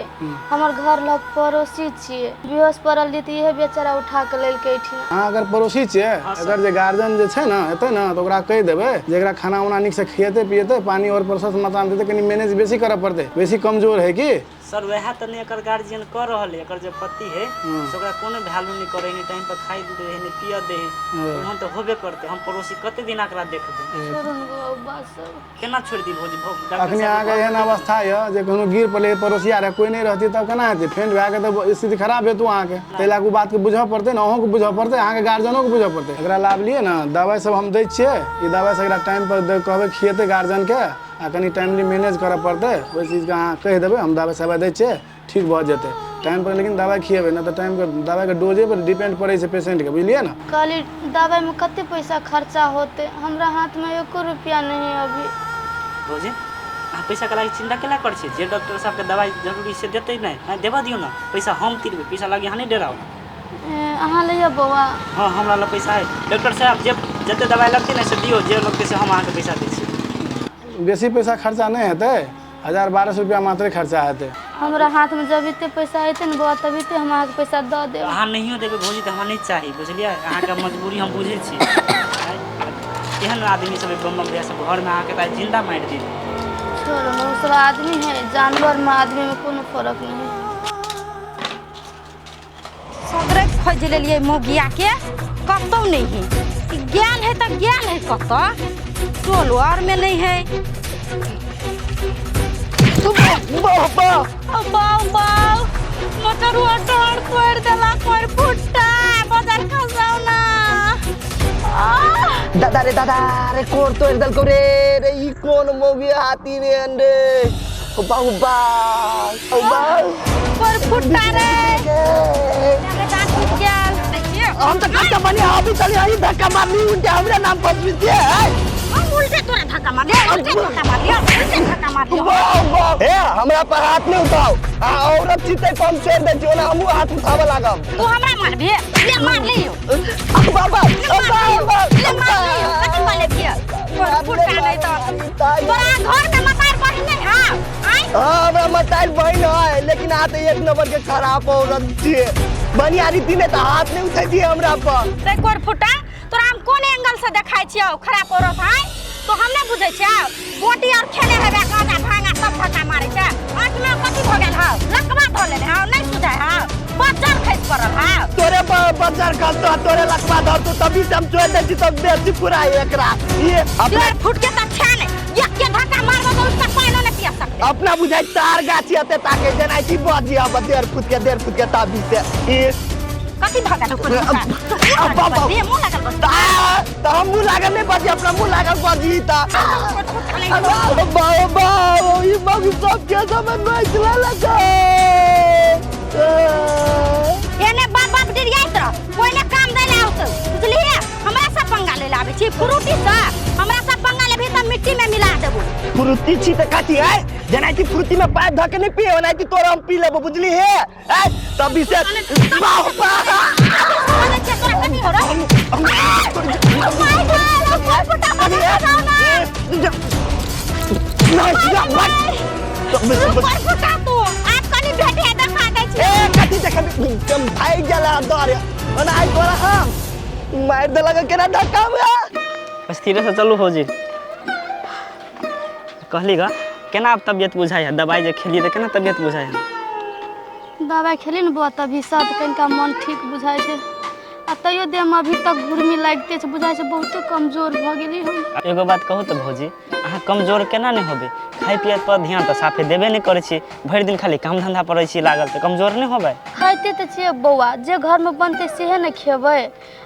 हमर घर लग पड़ोसी छियै, बेहोश पड़ल रही तऽ इहे बेचारा उठा के लेलकै एहिठिना। अहाँ अगर पड़ोसी छियै, अगर जे गार्जियन जे छै ने एतै ने तऽ ओकरा कहि देबै जे एकरा खाना उना नीकसँ खिएतै पिएतै, पानी और प्रशस्त मात्रामे देतै, कनि मैनेज बेसी करऽ पड़तै, बेसी कमजोर है की? सर वएह तऽ नहि एकर गार्जियन कऽ रहल है, एकर जे पति है से ओकरा कोनो वैल्यू नहि करै, नहि टाइम पर खाइ दै है, नहि पियऽ दै है, ओहन तऽ होबे करतै। हम पड़ोसी कते दिन एकरा देखबै? केना छोड़ि दी भौजी? अखनी अहाँके एहन अवस्था यऽ जे कोनो गिर पड़लै पड़ोसिया रहै कोइ नहि रहतै तब केना हेतै? फेंट भए गेल तऽ स्थिति खराब हेतौ अहाँके, ताहि लए कऽ ओ बातके बुझऽ पड़तै ने, अहूँके बुझऽ पड़तै, अहाँके गार्जियनोके बुझऽ पड़तै। एकरा लाबलियै ने, दवाइ सब हम दै छियै, ई दवाइ सब एकरा टाइम पर कहबै खिएतै गार्जियनके, आ कनि टाइमली मैनेज करऽ पड़तै, ओहि चीजके अहाँ कहि देबै, हम दवाइ सवाइ दै छियै, ठीक भऽ जेतै टाइम पर, लेकिन दवाइ खिएबै नहि तऽ टाइमके दवाइके डोजे पर डिपेंड पड़ै छै पेशेंटके, बुझलियै ने? कहली दवाइमे कते पैसा खर्चा होतै, हमरा हाथमे एको रुपया नहीं है अभी। भौजी अहाँ पैसाके लागि चिन्ता केना करै छियै? जे डॉक्टर साहबके दवाइ जरूरी से देतै नहि, अहाँ देबऽ दियौ ने पैसा, हम तिरबै पैसा लागि, अहाँ नहि डराउ। अहाँ लैया बौआ? हाँ हमरा लग पैसा है डॉक्टर साहब, जे जते दवाइ लगतै ने से दियौ, जे लगतै से हम अहाँके पैसा दै छी। बेसी पैसा खर्चा नहि हेतै, 1000-1200 रुपया मात्रे खर्चा हेतै। हमरा हाथमे जब एते पैसा एतै ने बौआ तभी हम अहाँके पैसा दऽ देब। अहाँ नहियो देबै भौजी तऽ हमरा नहि चाही, बुझलियै? अहाँके मजबूरी हम बुझै छी। एहन आदमी सब बम बम भैया सब घरमे अहाँके तऽ जिन्दा मारि देत। छोड़ो ने, ओ सब आदमी है, जानवरमे आदमीमे कोनो फरक नहीं है। सगरे खोजि लेलियै मौगिया के, कतौ नहीं है। गेल है तऽ गेल है कतऽ, टोलो आर में नहीं है। बाउ बाउ मोटरुआ डर तोड़ि देलक, कोइ फुट्टा बाजार खसाउ ना। दादा रे दादा रे कोर तोड़ि देलकौ रे, रे ई कोन मौगी हाथी रे रे, ओ बाउ बाउ बाउ कोइ फुट्टा रे, दाँत टूटि गेल। हम तऽ कत्ते बढ़िया अभी चली हई धक्का मारली उनके हमरा नाम फसबी छियै। हम उल्टा उल्टे तोरा धक्का मार लियो, उल्टे धक्का मार लियो, उल्टे धक्का मार लियो। बाप ए हमरा पर हाथ नहीं उठाओ। आ औरत छी तै हम छोड़ दै छी, ओना हमहूँ हाथ उठाबऽ लागब। तू हमरा मारबे? ले मार लियो। बाबा ले मार लियो, ले मार लियो। कथी कहले छियै? फुटका नहीं तो तोरा घर में मतार बहिन नहीं हौ? आँय? हाँ हमरा मताइल बहिन है, लेकिन अहाँ तऽ एक नंबर के खराब औरत छियै। बढ़िया रीति ने तऽ हाथ नहीं उठै छियै हमरा पर। ते कोर फुटा तोरा हम कोन एंगल से देखाइ छियौ खराब औरत है? तो हम नहीं बुझै छियौ। गोटी और खेले हेबे, गांजा भांगा सब धक्का मारै छै। आँख में कथी भऽ गेल हौ? लकवा धऽ लेने हौ, नहीं सुझाइ हौ, बज्जर खसि पड़ल हौ। तोरे बज्जर खसतो, तोरे लकवा धरतो, तभी से हम छोड़ दै छी, तब बेसी पूरा एकरा ये अपना डेढ़ फुट के तऽ छै ने, एक के धक्का मारबो तऽ उसका पानिओ नहीं पिया सकते। अपना बुझाइ तार गाछी हते ताके जेना कि बजी अब 1.5 फुट के ताबी से ये कथी भऽ गेल हौ? अब बाप। मुँह लागल बस। तऽ हम मुँह लागल नहीं बजी, अपना मुँह लागल बजी तऽ बाबा बाबा ई मग सब के समय नोच लेलक। एने बाप बाप डिरियाइत रह, कोइ ने काम दै ले औतौ, बुझलियै? हमरा सब पंगा ले आबै छी फ्रूटी से, हमरा सब पंगा लेबही तऽ मिट्टी में मिला देबो। फ्रूटी छी तऽ कथी है? जेना कि फ्रूटी में पाइप धऽ के नहीं पिए, ओना कि तोरा हम पी लेबो, बुझली हे? ऐ तभी से बाबा बोलै छियै तोरा कथी हो रे? My God, फुटा पर फुटा तू आज कनी भेटे देखा दै छी। ए कथी देखबी? हम भागि गेल डर, ओना आइ तोरा हम मारि देलक केना धक्का में। स्थिरे से चलू भौजी। कहली गा केना आब तबियत बुझाइ है? दवाई जे खेलियै तऽ केना तबियत बुझाइ है? दबाइ खेली ने बौआ, तभी सब कनिका मन ठीक बुझाइ छै। आ तैयो देहमे अभी तक घुर्मी लागिते छै, बुझाइ छै बहुते कमजोर भऽ गेली हम। एगो बात कहू तऽ भौजी, अहाँ कमजोर केना नहि होबै? खाइ पियै पर ध्यान तऽ साफे देबे नहि करै छी, भरि दिन खाली काम धंधा पर रहै छी लागल, तऽ कमजोर नहि होबै? खाइते तऽ छियै बौआ, जे घरमे बनतै सेहे ने खेबै।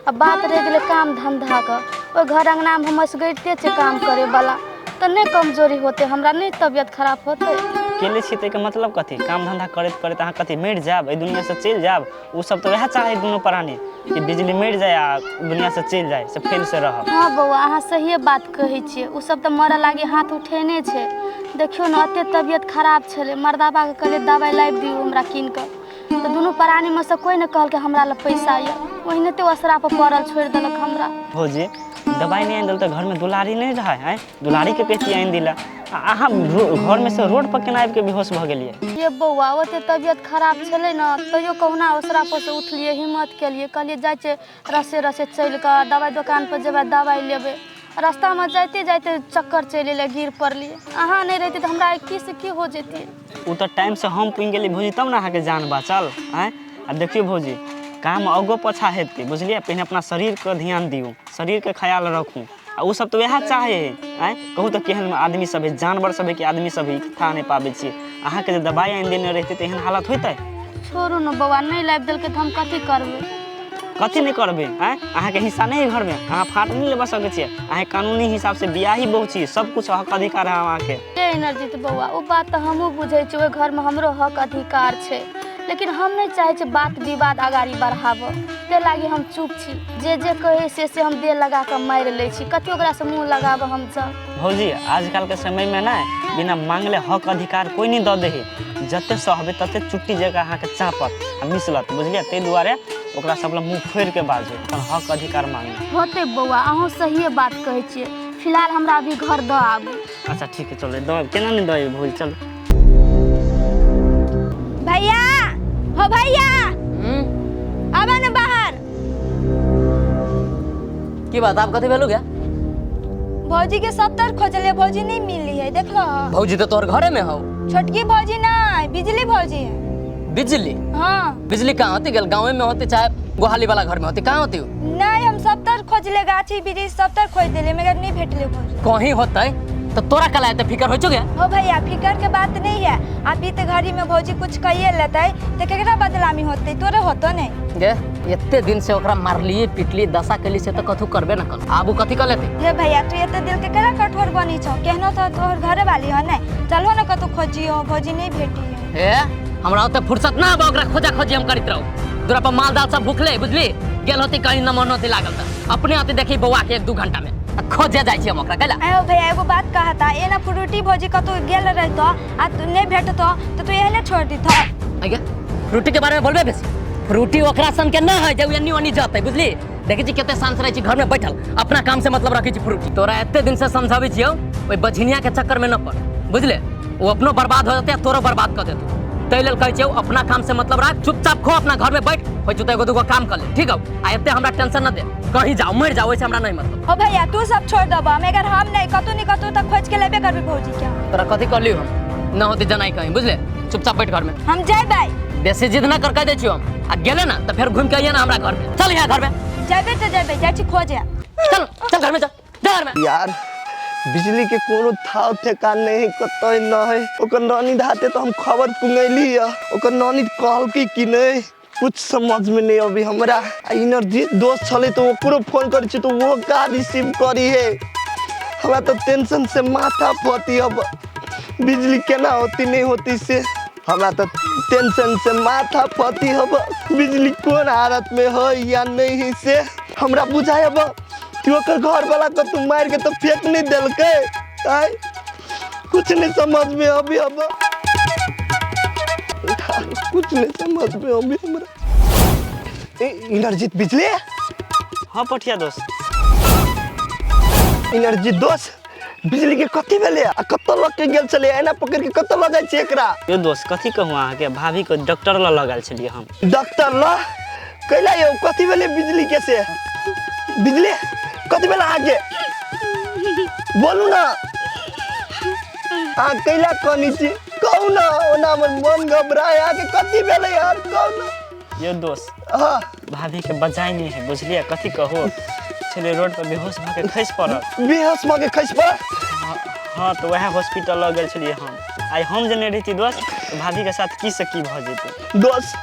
आ बात रहि गेलै काम धन्धाके, ओहि घर अङ्गनामे हम असगरिते छियै काम करैवला, तऽ नहि कमजोरी होतै हमरा, नहि तबियत खराब होतै? अकेले छी ताहिके मतलब कथी? काम धंधा करैत करैत अहाँ कथी मरि जायब, एहि दुनिआँसँ चलि जायब? ओसब तऽ वएह चाहै दुनू प्राणी कि बिजली मरि जाय आ दुनिआँसँ चलि जाय से फैल से रहब। हँ बौआ, अहाँ सहिए बात कहै छियै। ओसब तऽ मरऽ लागी हाथ उठेने छै। देखियौ ने, एते तबियत खराब छलै, मर्दाबाके कहलियै दबाइ लाबि दियौ हमरा कीन कऽ, तऽ दुनू प्राणीमे सँ कोइ नहि कहलकै हमरा लग पैसा यऽ, ओहिनाते ओसरा पर पड़ल छोड़ि देलक हमरा। भौजी, दवाइ नहि आनि देल तऽ घरमे दुलारी नहि रहै? आँय, दुलारीके कहितियै आनि दिला। आ अहाँ घरमे से रोड पर केना आबिके बेहोश भऽ गेलियै? ये बौआ, ओते तबियत खराब छलै ने, तैयो कहुना ओसरा पर से उठलियै, हिम्मत केलियै, कहलियै जाइ छियै रसे रसे चलि कऽ दबाइ दोकान पर जेबै, दबाइ लेबै। रास्तामे जाइते जाइते चक्कर चलि एलै, गिर पड़लियै। अहाँ नहि रहितै तऽ हमरा की से की हो जैतियै। ओ तऽ टाइमसँ हम पुनि गेली भौजी, तब ने अहाँके जान बाँचल। आँय, आ देखियौ भौजी, काम आगो पाछा हेतै, बुझलियै? पहिने अपना शरीरके ध्यान दियौ, शरीरके ख्याल रखू। आ ओ सब तऽ वएह चाहै है। आँय, कहू तऽ केहन आदमी सब है, जानवर सब है कि आदमी सब है, था नहि पाबै छियै। अहाँके जे दबाइ आनि देने रहितै तऽ एहन हालत होइतै? छोड़ू ने बौआ, नहि लाबि देलकै तऽ हम कथी करबै? कथी नहि करबै? आँय, अहाँके हिस्सा नहि है घरमे? अहाँ फाट नहि लेबऽ सकै छियै? अहाँ कानूनी हिसाबसँ बियाही बहु छी, सब कुछ हक अधिकार है अहाँके। हे इनरजीत बौआ, ओ बात तऽ हमहूँ बुझै छियै, ओहि घरमे हमरो हक अधिकार छै, लेकिन हम नहि चाहै छियै बात विवाद अगाड़ी बढ़ाबऽ, ताहि लागी हम चुप छी। जे जे कहै से से हम देह लगा कऽ मारि लै छी। कथी ओकरासँ मुँह लगाबऽ हम जाउ। भौजी, आजकलके समयमे ने बिना मांगले हक अधिकार कोइ नहि दऽ दै है। जते सहबै तते चुट्टी जकाँ अहाँके चापत आ मिसलत, बुझलियै? ताहि दुआरे ओकरा सब लग मुँह फोड़िके बाजू, अपन हक अधिकार मांगू। होतै बौआ, अहूँ सहिए बात कहै छियै। फिलहाल हमरा अभी घर दऽ आबू। अच्छा ठीक है, चलो दऽ, केना नहि दऽ अयबै भौजी, चलू। भैया हो भैया, आबे ने बाहर। की बात, आप कथी भेलू गया? भौजी के सत्तर खोजले, भौजी नहीं मिली है, देखलो? भौजी तो तोहर घरे में हौ। छोटकी भौजी नहीं, बिजली भौजी है। बिजली? हाँ। बिजली कहाँ होती गेल? गाँवे में होती चाहे गोहाली वाला घर में होती, कहाँ होती? नहीं, हम सत्तर खोजले, गाछी वृक्ष सत्तर खोज दिले, मगर नहीं भेटले भौजी। कहीं होते तो तोरा कल आते फिकर हो चुके? हो भैया, फिकर के बात नहीं है। अभी तो घड़ी में भौजी कुछ कहिए लेते तो केकरा बदनामी होते? तोरे होतो नहीं? गे, एते दिन से ओकरा मारलिए पिटली दशा केली, से तो कथू करबे न कर, आबू कथी कर लेते? हे भैया, तू एते दिल के केना कठोर बनी छौ? केहनो तो तोहर घरे वाली हो ने। चलो ने कतौ खोजियो, भौजी नहीं भेटी है। हे, हमरा ओते फुर्सत ना बा ओकरा खोजा खोजी हम करैत रहू। दूरा पर माल दाल सब भूखले, बुझली? गेल होती कहीं न मन होती लागल त अपने आते देखी बौआ के 1-2 घंटा में। आ खोजे जाइ छी हम ओकरा कैला। आयो भैया एगो बात कहता, एना फ्रूटी भौजी कतौ गेल रहतो आ तू नहीं भेटतो तो तू एहने छोड़ दीथ। आगे फ्रूटी के बारे में बोलबे बेसी, फ्रूटी ओकरा सन के ना है जे एन्नी ओन्नी जतै, बुझली? देखै छी कते शांत रहै छी घर में बैठल, अपना काम से मतलब रखै छी फ्रूटी। तोरा एते दिन से समझाबै छियौ, ओहि बझिनिया के चक्कर में न पड़, बुझले? वो अपनो बर्बाद हो जतै आ तोरो बर्बाद कऽ देतौ। ताहि लेल कहै छियौ अपना काम से मतलब राख, चुपचाप खो, अपना घर में बैठ, होइ छौ तऽ एगो दूगो काम कर ले, ठीक हौ? आ एते हमरा टेंशन न दे, कहीं जाओ मरि जाओ, ओहिसे हमरा नहीं मतलब। ओ भैया तू सब छोड़ देबा, मगर हम नहीं, कतौ नहीं कतौ तक खोज के लेबे करबे भौजी के। तोरा कथी कहलियौ हम, न होती जनाई कहीं, बुझले? चुपचाप बैठ घर में। हम जेबै। बेसी जिद न कर, कह दै छियौ हम, आ गेले ना तऽ फेर घूम के अइहे ना हमरा घर में। चल यहाँ घर में। जेबै तऽ जेबै, जाइ छी खोजे। चल चल घर में, चल जा घर में। यार बिजली के कोनो थाव ठेकान नहीं, कतई न है। ओकर ननीद हाथे तो हम खबर पुंगैली है, ओकर ननीद कहलकै कि नहीं, कुछ समझ में नहीं अभी हमरा। आ इनर जे दोस्त छलै तो ओकरो फोन करै छी तो वो का रिसीव करी है। हमरा तो टेंशन से माथा फटी, अब बिजली केना होती नहीं होती से हमरा तो टेंशन से माथा फटी। अब बिजली कोन हालत में है या नहीं है से हमरा बुझाय। अब कि ओकर घर वाला के तू मार के तो फेंक नहीं देलकै, आय कुछ नहीं समझ में अभी। अब कुछ नहीं समझ में अभी हमरा। ए इनरजीत बिजली। हाँ पठिया दोस्त। इनरजीत दोस्त, बिजली के कथी भेलै आ कतऽ लऽ के गेल छलै? एना पकड़ के कतऽ लऽ जाइ छी एकरा? यो दोस्त कथी कहूँ अहाँके, भाभी के डॉक्टर लऽ लऽ गेल छलियै हम। डॉक्टर लऽ कैला यौ? कथी भेलै बिजली के से? बिजली कथी भेलै अहाँके? बोलू ना, अहाँ कैला कनी छी? कहू ना, ओना हमर मन घबराय। अहाँके कथी भेलै यार, कहू ना। यो दोस्त हाँ भाभी के बजाय नहीं है, बुझलियै? कथी कहू, छलै रोड पर बेहोश भऽ के खसि पड़ल। बेहोश भऽ के खसि पड़ल? हाँ तऽ वएह हॉस्पिटल लऽ गेल छलियै हम। आइ हम जे नहि रहिती दोस्त तऽ भाभी के साथ की से की भऽ जेतै। दोस्त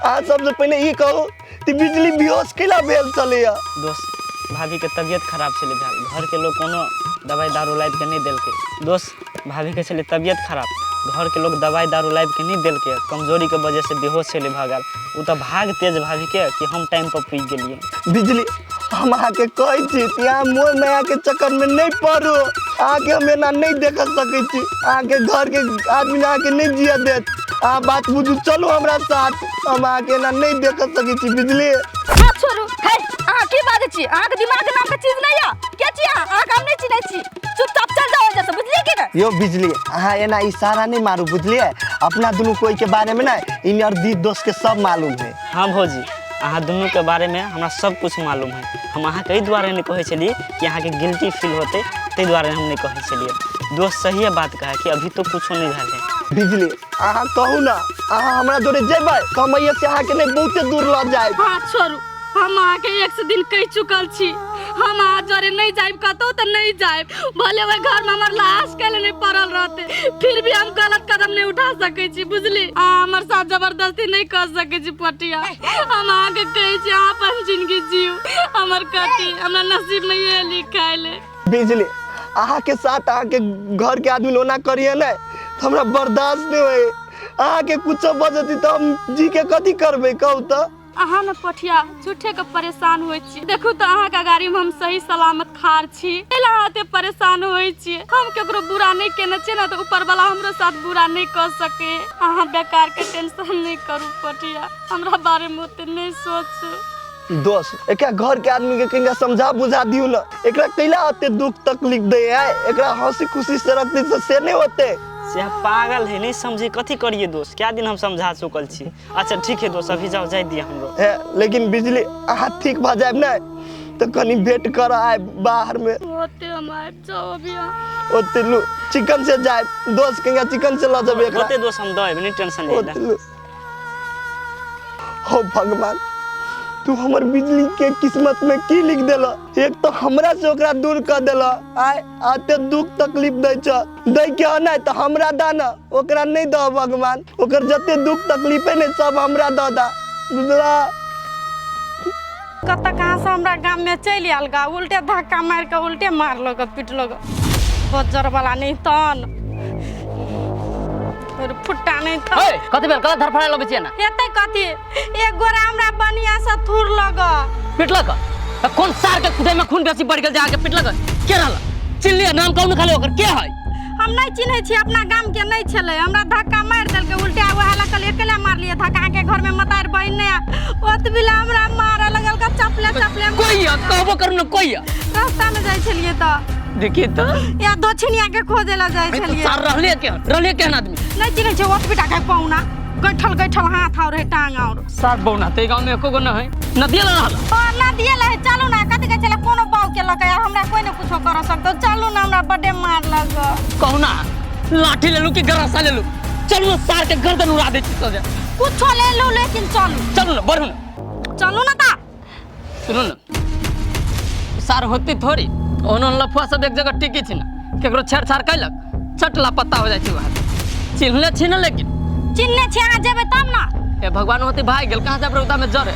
अहाँ सबसँ पहिने ई कहू कि बिजली बेहोश कैला भेल छलैया? दोस्त भाभी के तबियत खराब छलै भेल, घर के लोग कोनो दवाई दारू लाबि के नहि देलकै। दोस्त भाभी के छलै तबियत खराब, घर के लोग दवाई दारू लाबि के नहि देलकै, कमजोरी के वजह से बेहोश छलै भऽ गेल। ओ तऽ भाग तेज भाभी के कि हम टाइम पर पुगि गेलियै। बिजली हम अहाँके कहै छी कि अहाँ मोह माया के चक्कर में नहीं पड़ू, अहाँके हम एना नहीं देख सकै छी, अहाँके घर के आदमी अहाँके नहीं जिया देत। अहाँ बात बुझू, चलू हमरा साथ, हम अहाँके एना नहीं देख सकै छी। बिजली हाथ छोड़ू। हे अहाँ की बाजै छी? अहाँके दिमाग नाम के चीज नहीं यऽ, के छी अहाँ? अहाँके हम नहीं चिन्है छी, चुपचाप चल जाओ एहिजा से, बुझलियै कि नहि? यो बिजली अहाँ एना इशारा नहीं मारू, बुझलियै? अपना दुनू कोई के बारे में ना इनर दी दोस्त के सब मालूम है। हाँ भौजी अहाँ दुनू के बारे में हमरा सब कुछ मालूम है। हम अहाँके एहि दुआरे नहीं कहै छलियै कि अहाँके गिल्टी फील होतै, ताहि दुआरे हम नहीं कहै छलियै। दोस्त सहिए बात कहे कि अभी तो कुछो नहीं भेल है। बिजली अहाँ कहू ना, अहाँ हमरा जोरे जेबै तऽ हम एहिसँ से अहाँके नहीं बहुते दूर लऽ जायब। हाँ छोड़ू, हम अहाँके एक से दिन कहि चुकल छी, हम अहाँ जोरे नहीं जायब कतौ तऽ नहीं जायब, भले ओहि घर में हमर लाश कैले नहीं पड़ल रहते, फिर भी हम गलत कदम नहीं उठा सकै छी, बुझली? अहाँ हमर साथ जबरदस्ती नहीं कर सकै छी पटिया। हम अहाँके कहै छी अहाँ अपन जिंदगी जीव, हमर कथी हमरा नसीब में ये लिखायल है। बिजली अहाँके साथ अहाँके घर के आदमी ओना करिए ने तऽ हमरा बर्दाश्त नहीं होय। अहाँके कुछो बजती तऽ हम जी के कथी करबै कहू तऽ? अहाँ ने पठिया झूठे के परेशान होइ छी, देखू तऽ अहाँके गाड़ी में हम सही सलामत खार छी, एहि अहाँ एते परेशान होइ छी। हम केकरो बुरा नहीं केने छियै ना तऽ ऊपर वाला हमरो साथ बुरा नहीं कर सके। अहाँ बेकार के टेंशन नहीं करू पठिया, हमरा बारे में ओते नहीं सोचू। दोस्त एकरा घर के आदमी के कनिका समझा बुझा दियौ ना, एकरा कैला ओते दुख तकलीफ दै है? एकरा हंसी खुशी से रखती से नहीं होते। से पागल है नहीं समझे, कथी करिए दोस्त, क्या दिन हम समझा चुकल छी। अच्छा ठीक है दोस्त अभी जाओ, जाय दिए हमरो। हे लेकिन बिजली अहाँ ठीक भऽ जायब ने तऽ कनी भेंट कर आयब बाहर में। ओते हम आबि जाओ अभी अहाँ। ओते लू चिकन से जायब दोस्त, कनिका चिकन से लऽ जेबै एकरा। ओते दोस्त हम दऽ एबै, नहीं टेंशन ले। ओते लू। हो भगवान तू हमर बिजली के किस्मत में की लिख देला? एक तो हमरा से ओकरा दूर कर देला, आय आते दुख तकलीफ दै छ, दै के नहि तऽ हमरा दा ना, ओकरा नहीं दह भगवान, ओकर जते दुख तकलीफ है ने सब हमरा दऽ दा, बुझला? कतऽ कहाँ से हमरा गाम में चलि आयल गा, उल्टे धक्का मारि के उल्टे मारलक पिटलक, बज्जर वाला नहीं तन फुट्टा नहीं तन। कथी भेल? कथी धरफड़ाय लगै छियै ना? एते कथी, एक गोरा हमरा बढ़िया से थूर लग पिटलक। तऽ कोन सार के कुदै में खून बेसी बढ़ि गेल जे अहाँके पिटलक? के रहल चिल्ली नाम कहू न खाली ओकर के है हम नहीं चिन्है छी, अपना गाम के नहीं छलै। हमरा धक्का मारि देलकै, उल्टा वएह लऽ कहलियै अकेले मारलियै धक्का। अहाँके घर में मतार बहिन नहि ओतबिला हमरा मारऽ लगल का चपले चपले। कोई है कहबो करू न कोई है। रास्ता में जाइ छलियै तऽ देखिए तो या दक्षिणिया के खोजे ला जाइ छलियै। सार रहले के रहले केहन आदमी नहीं चिन्है छी, ओतबी टा के पौना गैठल गैठल हाथ और है टांग और सार बौना ते गांव में एको गो न है नदिया रहल ओ नदिया लहे। चलू ना, कथी कहै छलै कोनो बाउ के लके हमरा कोई ने कुछो कर सकतो। चलू ना, हमरा बड्डे मार लग। कहू ना लाठी लेलू कि गरासा लेलू, चलू ना सार के गर्दन उड़ा दै छी सोझे। कुछो ले लू लेकिन चलू। चलू ना, बढ़ू ना, चलू ना ता। सुनू ना सार होती थोड़ी ओहन लफुआ सब एक जगह टिकी छी ना, केकरो छेड़छाड़ कैलक चट लापता हो जाइ छै। वहाँ चिन्हले छी ना, लेकिन चिन्हने छी अहाँ जेबै तब ना। ए भगवान होती भाग गेल कहाँ से रौदा में जरे,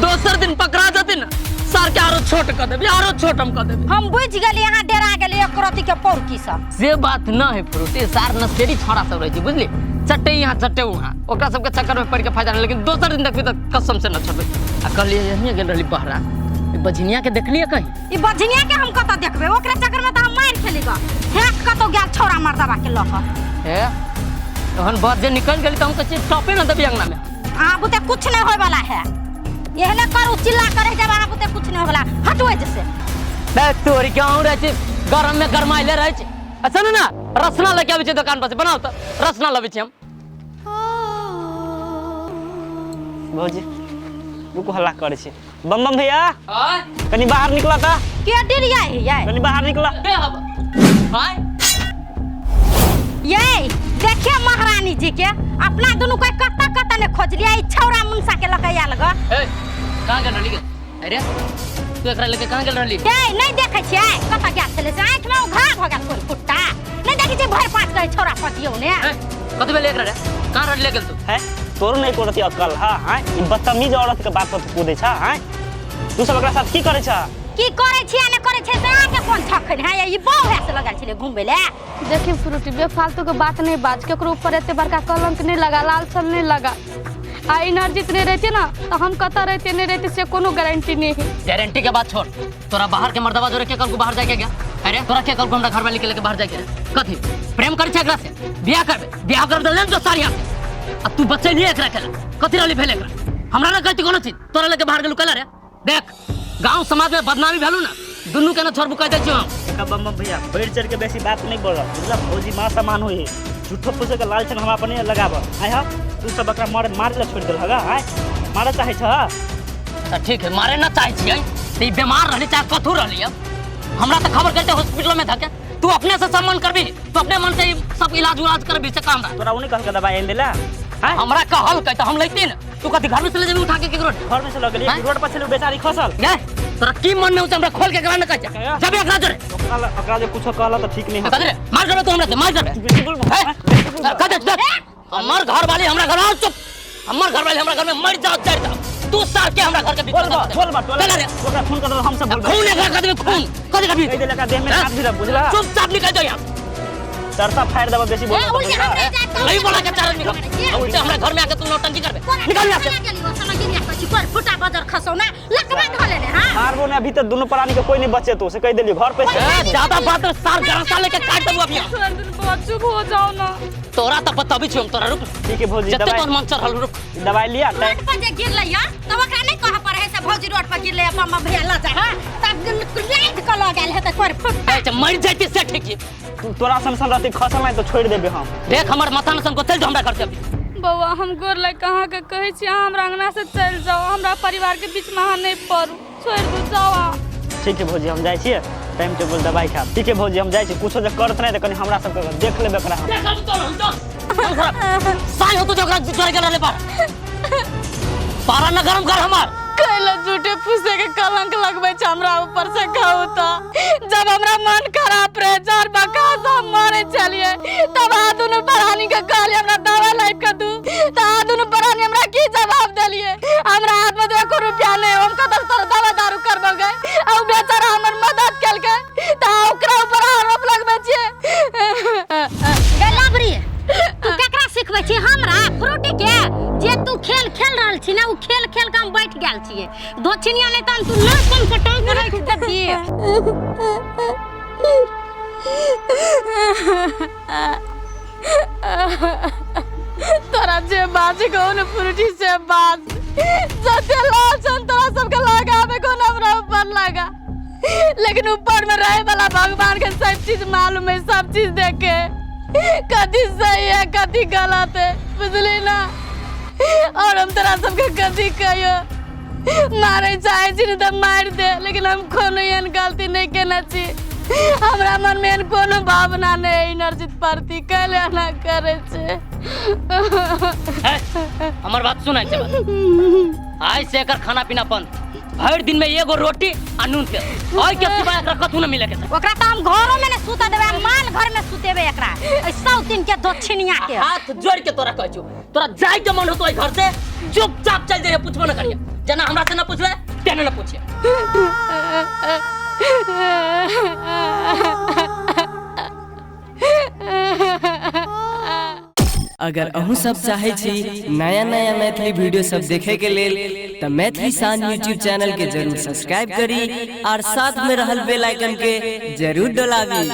दोसर दिन पकड़ा जती ना सार के आरो छोट कर देबी, आरो छोट हम कर देबी। हम बुझि गेली अहाँ डरा गेली एक रति के पौरकी सब। से बात न है फ्रूटी, सार नशेड़ी छोड़ा सब रहै छै बुझली, चट्टे यहाँ चट्टे वहाँ, ओकरा सबके चक्कर में पड़ के फायदा नहीं, लेकिन दोसर दिन देखबी तऽ कसम से न छोड़बै। आ कहलियै यहीं गेल रहली बहरा, बझनिया के देखलियै कहीं? ई बझनिया के हम कतऽ देखबै, ओकरा चक्कर में तऽ हम मारि खेली ग। हेक कतौ गेल छौड़ा मर्दबा के लऽ कऽ। हे तहन बात जे निकल गेली तऽ हम कहै छियै टपे न देबी अंगना में। अहाँ बुते कुछ नहीं होय वाला है, एहने करू चिल्ला करे जब अहाँ बुते कुछ नहीं होय वाला। हटबै जैसे बे तोरी गाँव रहै छै गरम में गरमाइले रहै छै। अच्छा ना रसना लऽ के आबै छै दोकान पर से, बनाउ तऽ रसना लबै छी हम। भौजी रुकू, हल्ला करै छी। बम बम भैया कनी बाहर निकला ता। के डरिया है ये? कनी बाहर निकला। बे हब आय ये देखिए महारानी जी के अपना दुनू के कत्ता कत्ता ने खोजलिया, ई छौड़ा मुनसा के लके आयल ग। ए कहां गेल रहली गे? अरे तू एकरा लेके कहां गेल रहली? ए नहीं देखै छियै कत्ता गेल छलै से, आंखि में घा भ गेल कोन कुत्ता। नहीं देखै छियै भरि पाँच गै छौड़ा पतियौ ने। ए कत भेल एकरा रे? कहां रहली ले गेल तू? है तोरो नहीं करती अकल। हां हां ई बदतमीज औरत के बात पर तू कूदै छ। हां तू सब एकरा साथ की करै छ? की करै छियै ने करै छियै से अहाँके कोन छखन है? ई बौ है से लगल छलै घुमबै ले। देखी फ्रूटी बेफालतू के बात नहीं बाज, केकरो ऊपर एते बड़का कलंक नहीं लगा, लाल छल नहीं लगा। आ एनर्जी नहीं रहती ना तो हम कतऽ रहते नहीं रहते से कोनो गारंटी नहीं है। गारंटी के बात छोड़, तोरा बाहर के मर्दबा जोरे के कल को बाहर जाके गया? अरे तोरा के कल को हमरा घर वाली के लेके बाहर जाके कथी प्रेम करै छै एकरा से? बियाह करबे, बियाह कर देले तो सारी यहाँ से। अब तू बच्चे नहीं एकरा के कथी रहली भेल एकरा? हमरा ना कहती कोनो चीज, तोरा लेके बाहर गेलू कला रे। देख गांव समाज में बदनामी भेलू ना, दुनू के ना छोड़बू कह दै छियौ हम। बम बम भैया बढ़ चढ़ के बेसी बात नहीं बोल, बुझला? भौजी माँ समान होई है, झूठो फूसे के लालछन हमरा पर नहीं लगाब। आय हा तू सब एकरा मारे मारे ला छोड़ देल हगा। आय मारे चाहे छ त ठीक है, मारे ना चाहे छियै त ई बीमार रहली चाहे कथू रहली, हमरा त खबर करते हॉस्पिटल में धके। तू अपने से सम्मान करबी, तू अपने मन से सब इलाज उलाज करबी से काम। तोरा उ नहीं कहल के दवाई आनि देला? हमरा कहल के त हम लैती न, तू कथी घर में से ले जेबी उठा के केकरो? घर में से ल गेली, रोड पर छलै बेचारी खसल। गए तोरा की मन में हमरा खोल के एकरा न कहै छै? जब एकरा जोरे ओकरा जे कुछो कहला त ठीक नहीं होत। मार देबे तू हमरा से, मार देबे। कह दे हमर घर वाली हमरा घर में चुप, हमर घर वाली हमरा घर में मर जाओ जर जाओ। तू सार के हमरा घर के बीच बोल बोल बा टोला ओकरा खून कर दे, हम सब बोल खून एकरा कर देबे, खून कर दे कभी कह देला का देह में हाथ भी रख, बुझला? चुपचाप निकल जाओ यहाँ, चरसा फाड़ देबे बेसी बोल नहीं बोला के चार निकल। उल्टे हमरा घर में आके तू नौटंकी करबे, निकल यहाँ से। फुटा बजर खसौ ना लकवा धले ने। हां मारबो ने अभी तक दोनों प्राणी के कोई नहीं बचे, तो से कह देलियो घर पे से। ज्यादा बात सार गरसा लेके काट देबो अभी। चुप हो जाओ ना, तोरा त बताबी छी हम तोरा। रुक ठीक है भौजी, जते दवाई तोर मन चढ़ल रुक, दवाई लिया रोड पर जे गिरलै या त ओकरा नहीं कह पर है से भौजी रोड पर गिरलै मम्मा भैया ल जा। हां तब लाइट क ल गेल है त कोर फुट ए मर जाति से ठीक है। तू तोरा सन सन रहती खसल नहीं तो छोड़ देबे हम। देख हमर माथा न सन को चल जो हमरा घर से अभी। बौआ हम गोर लग कहाँ के कहै छी अहाँ हमरा अंगना से चलि जाओ, हमरा परिवार के बीच में अहाँ नहीं पड़ू, छोड़ि दू जाओ अहाँ। ठीक है भौजी हम जाइ छियै, टाइम टेबुल दवाई खाब। ठीक है भौजी हम जाइ छी, कुछो जे करत नहीं त कनी हमरा सबके देख लेबे एकरा। देखब तो हम तो साई हो तो ओकरा जोरे गेल रहले पर पारा न गरम कर हमार। कैला झूठे फूसे के कलंक लगबै छै हमरा ऊपर से कहू त। जब हमरा मन खराब रहे चार बकास हम मारे चलिए तब अहाँ दुनू प्राणी के कहलिए हमरा दवा लाइब के दू, त अहाँ दुनू प्राणी हमरा की जवाब देलिए? हमरा हाथ में एको रुपया नहीं, हम कतऽ तोरा दवा दारू करबो गए? आ उ बेचारा हमर मदद केलकै त ओकरा ऊपर आरोप लगबै छियै। गे लबरी तू केकरा सिखबै छी? हमरा फ्रूटी के जे तू खेल खेल रहल छी ना, उ खेल खेल के हम बैठ गेल छियै। दोछिनिया नहीं तहन तू ना कम के टांग रख देबी। तोरा जे बाज कहू ने पुरुटी से बाज, जते लाछन तोरा सबके लगाबे को न हमरा ऊपर लगा, लेकिन ऊपर में रहे वाला भगवान के सब चीज मालूम है, सब चीज देखे कथी सही है कथी गलत है, बुझली ना। और हम तोरा सबके कथी कहियो, मारे चाहे छी ने तऽ मारि दे, लेकिन हम कोनो एहन गलती नहीं केने छी, हमरा मन में एहन कोनो भावना नहीं है इनर्जित प्रति, कैले एना करै छै। हमर बात सुनाइ छै, आइ से एकर खाना पीना बंद, भरि दिन में एगो रोटी आ नून तेल, ओहि के सिवा एकरा कथू न मिले के छै। ओकरा तऽ हम घरो में ने सुतऽ देबै, हम माल घर में सुतेबै एकरा, एहि सौतिन के दक्षिणिया के। हाथ जोड़ के तोरा कहै छौ, तोरा जाय के मन होतो एहि घर से चुपचाप चल जइहे, पूछबो न करिहे, जेना हमरा से न पूछले तेना न पूछिए। अगर अहूँ सब चाहे छी नया नया मैथिली वीडियो सब देखे के लेल त मैथिली शान यूट्यूब चैनल के जरूर सब्सक्राइब करी और साथ में रहल बेल आइकन के जरूर डोलाबी।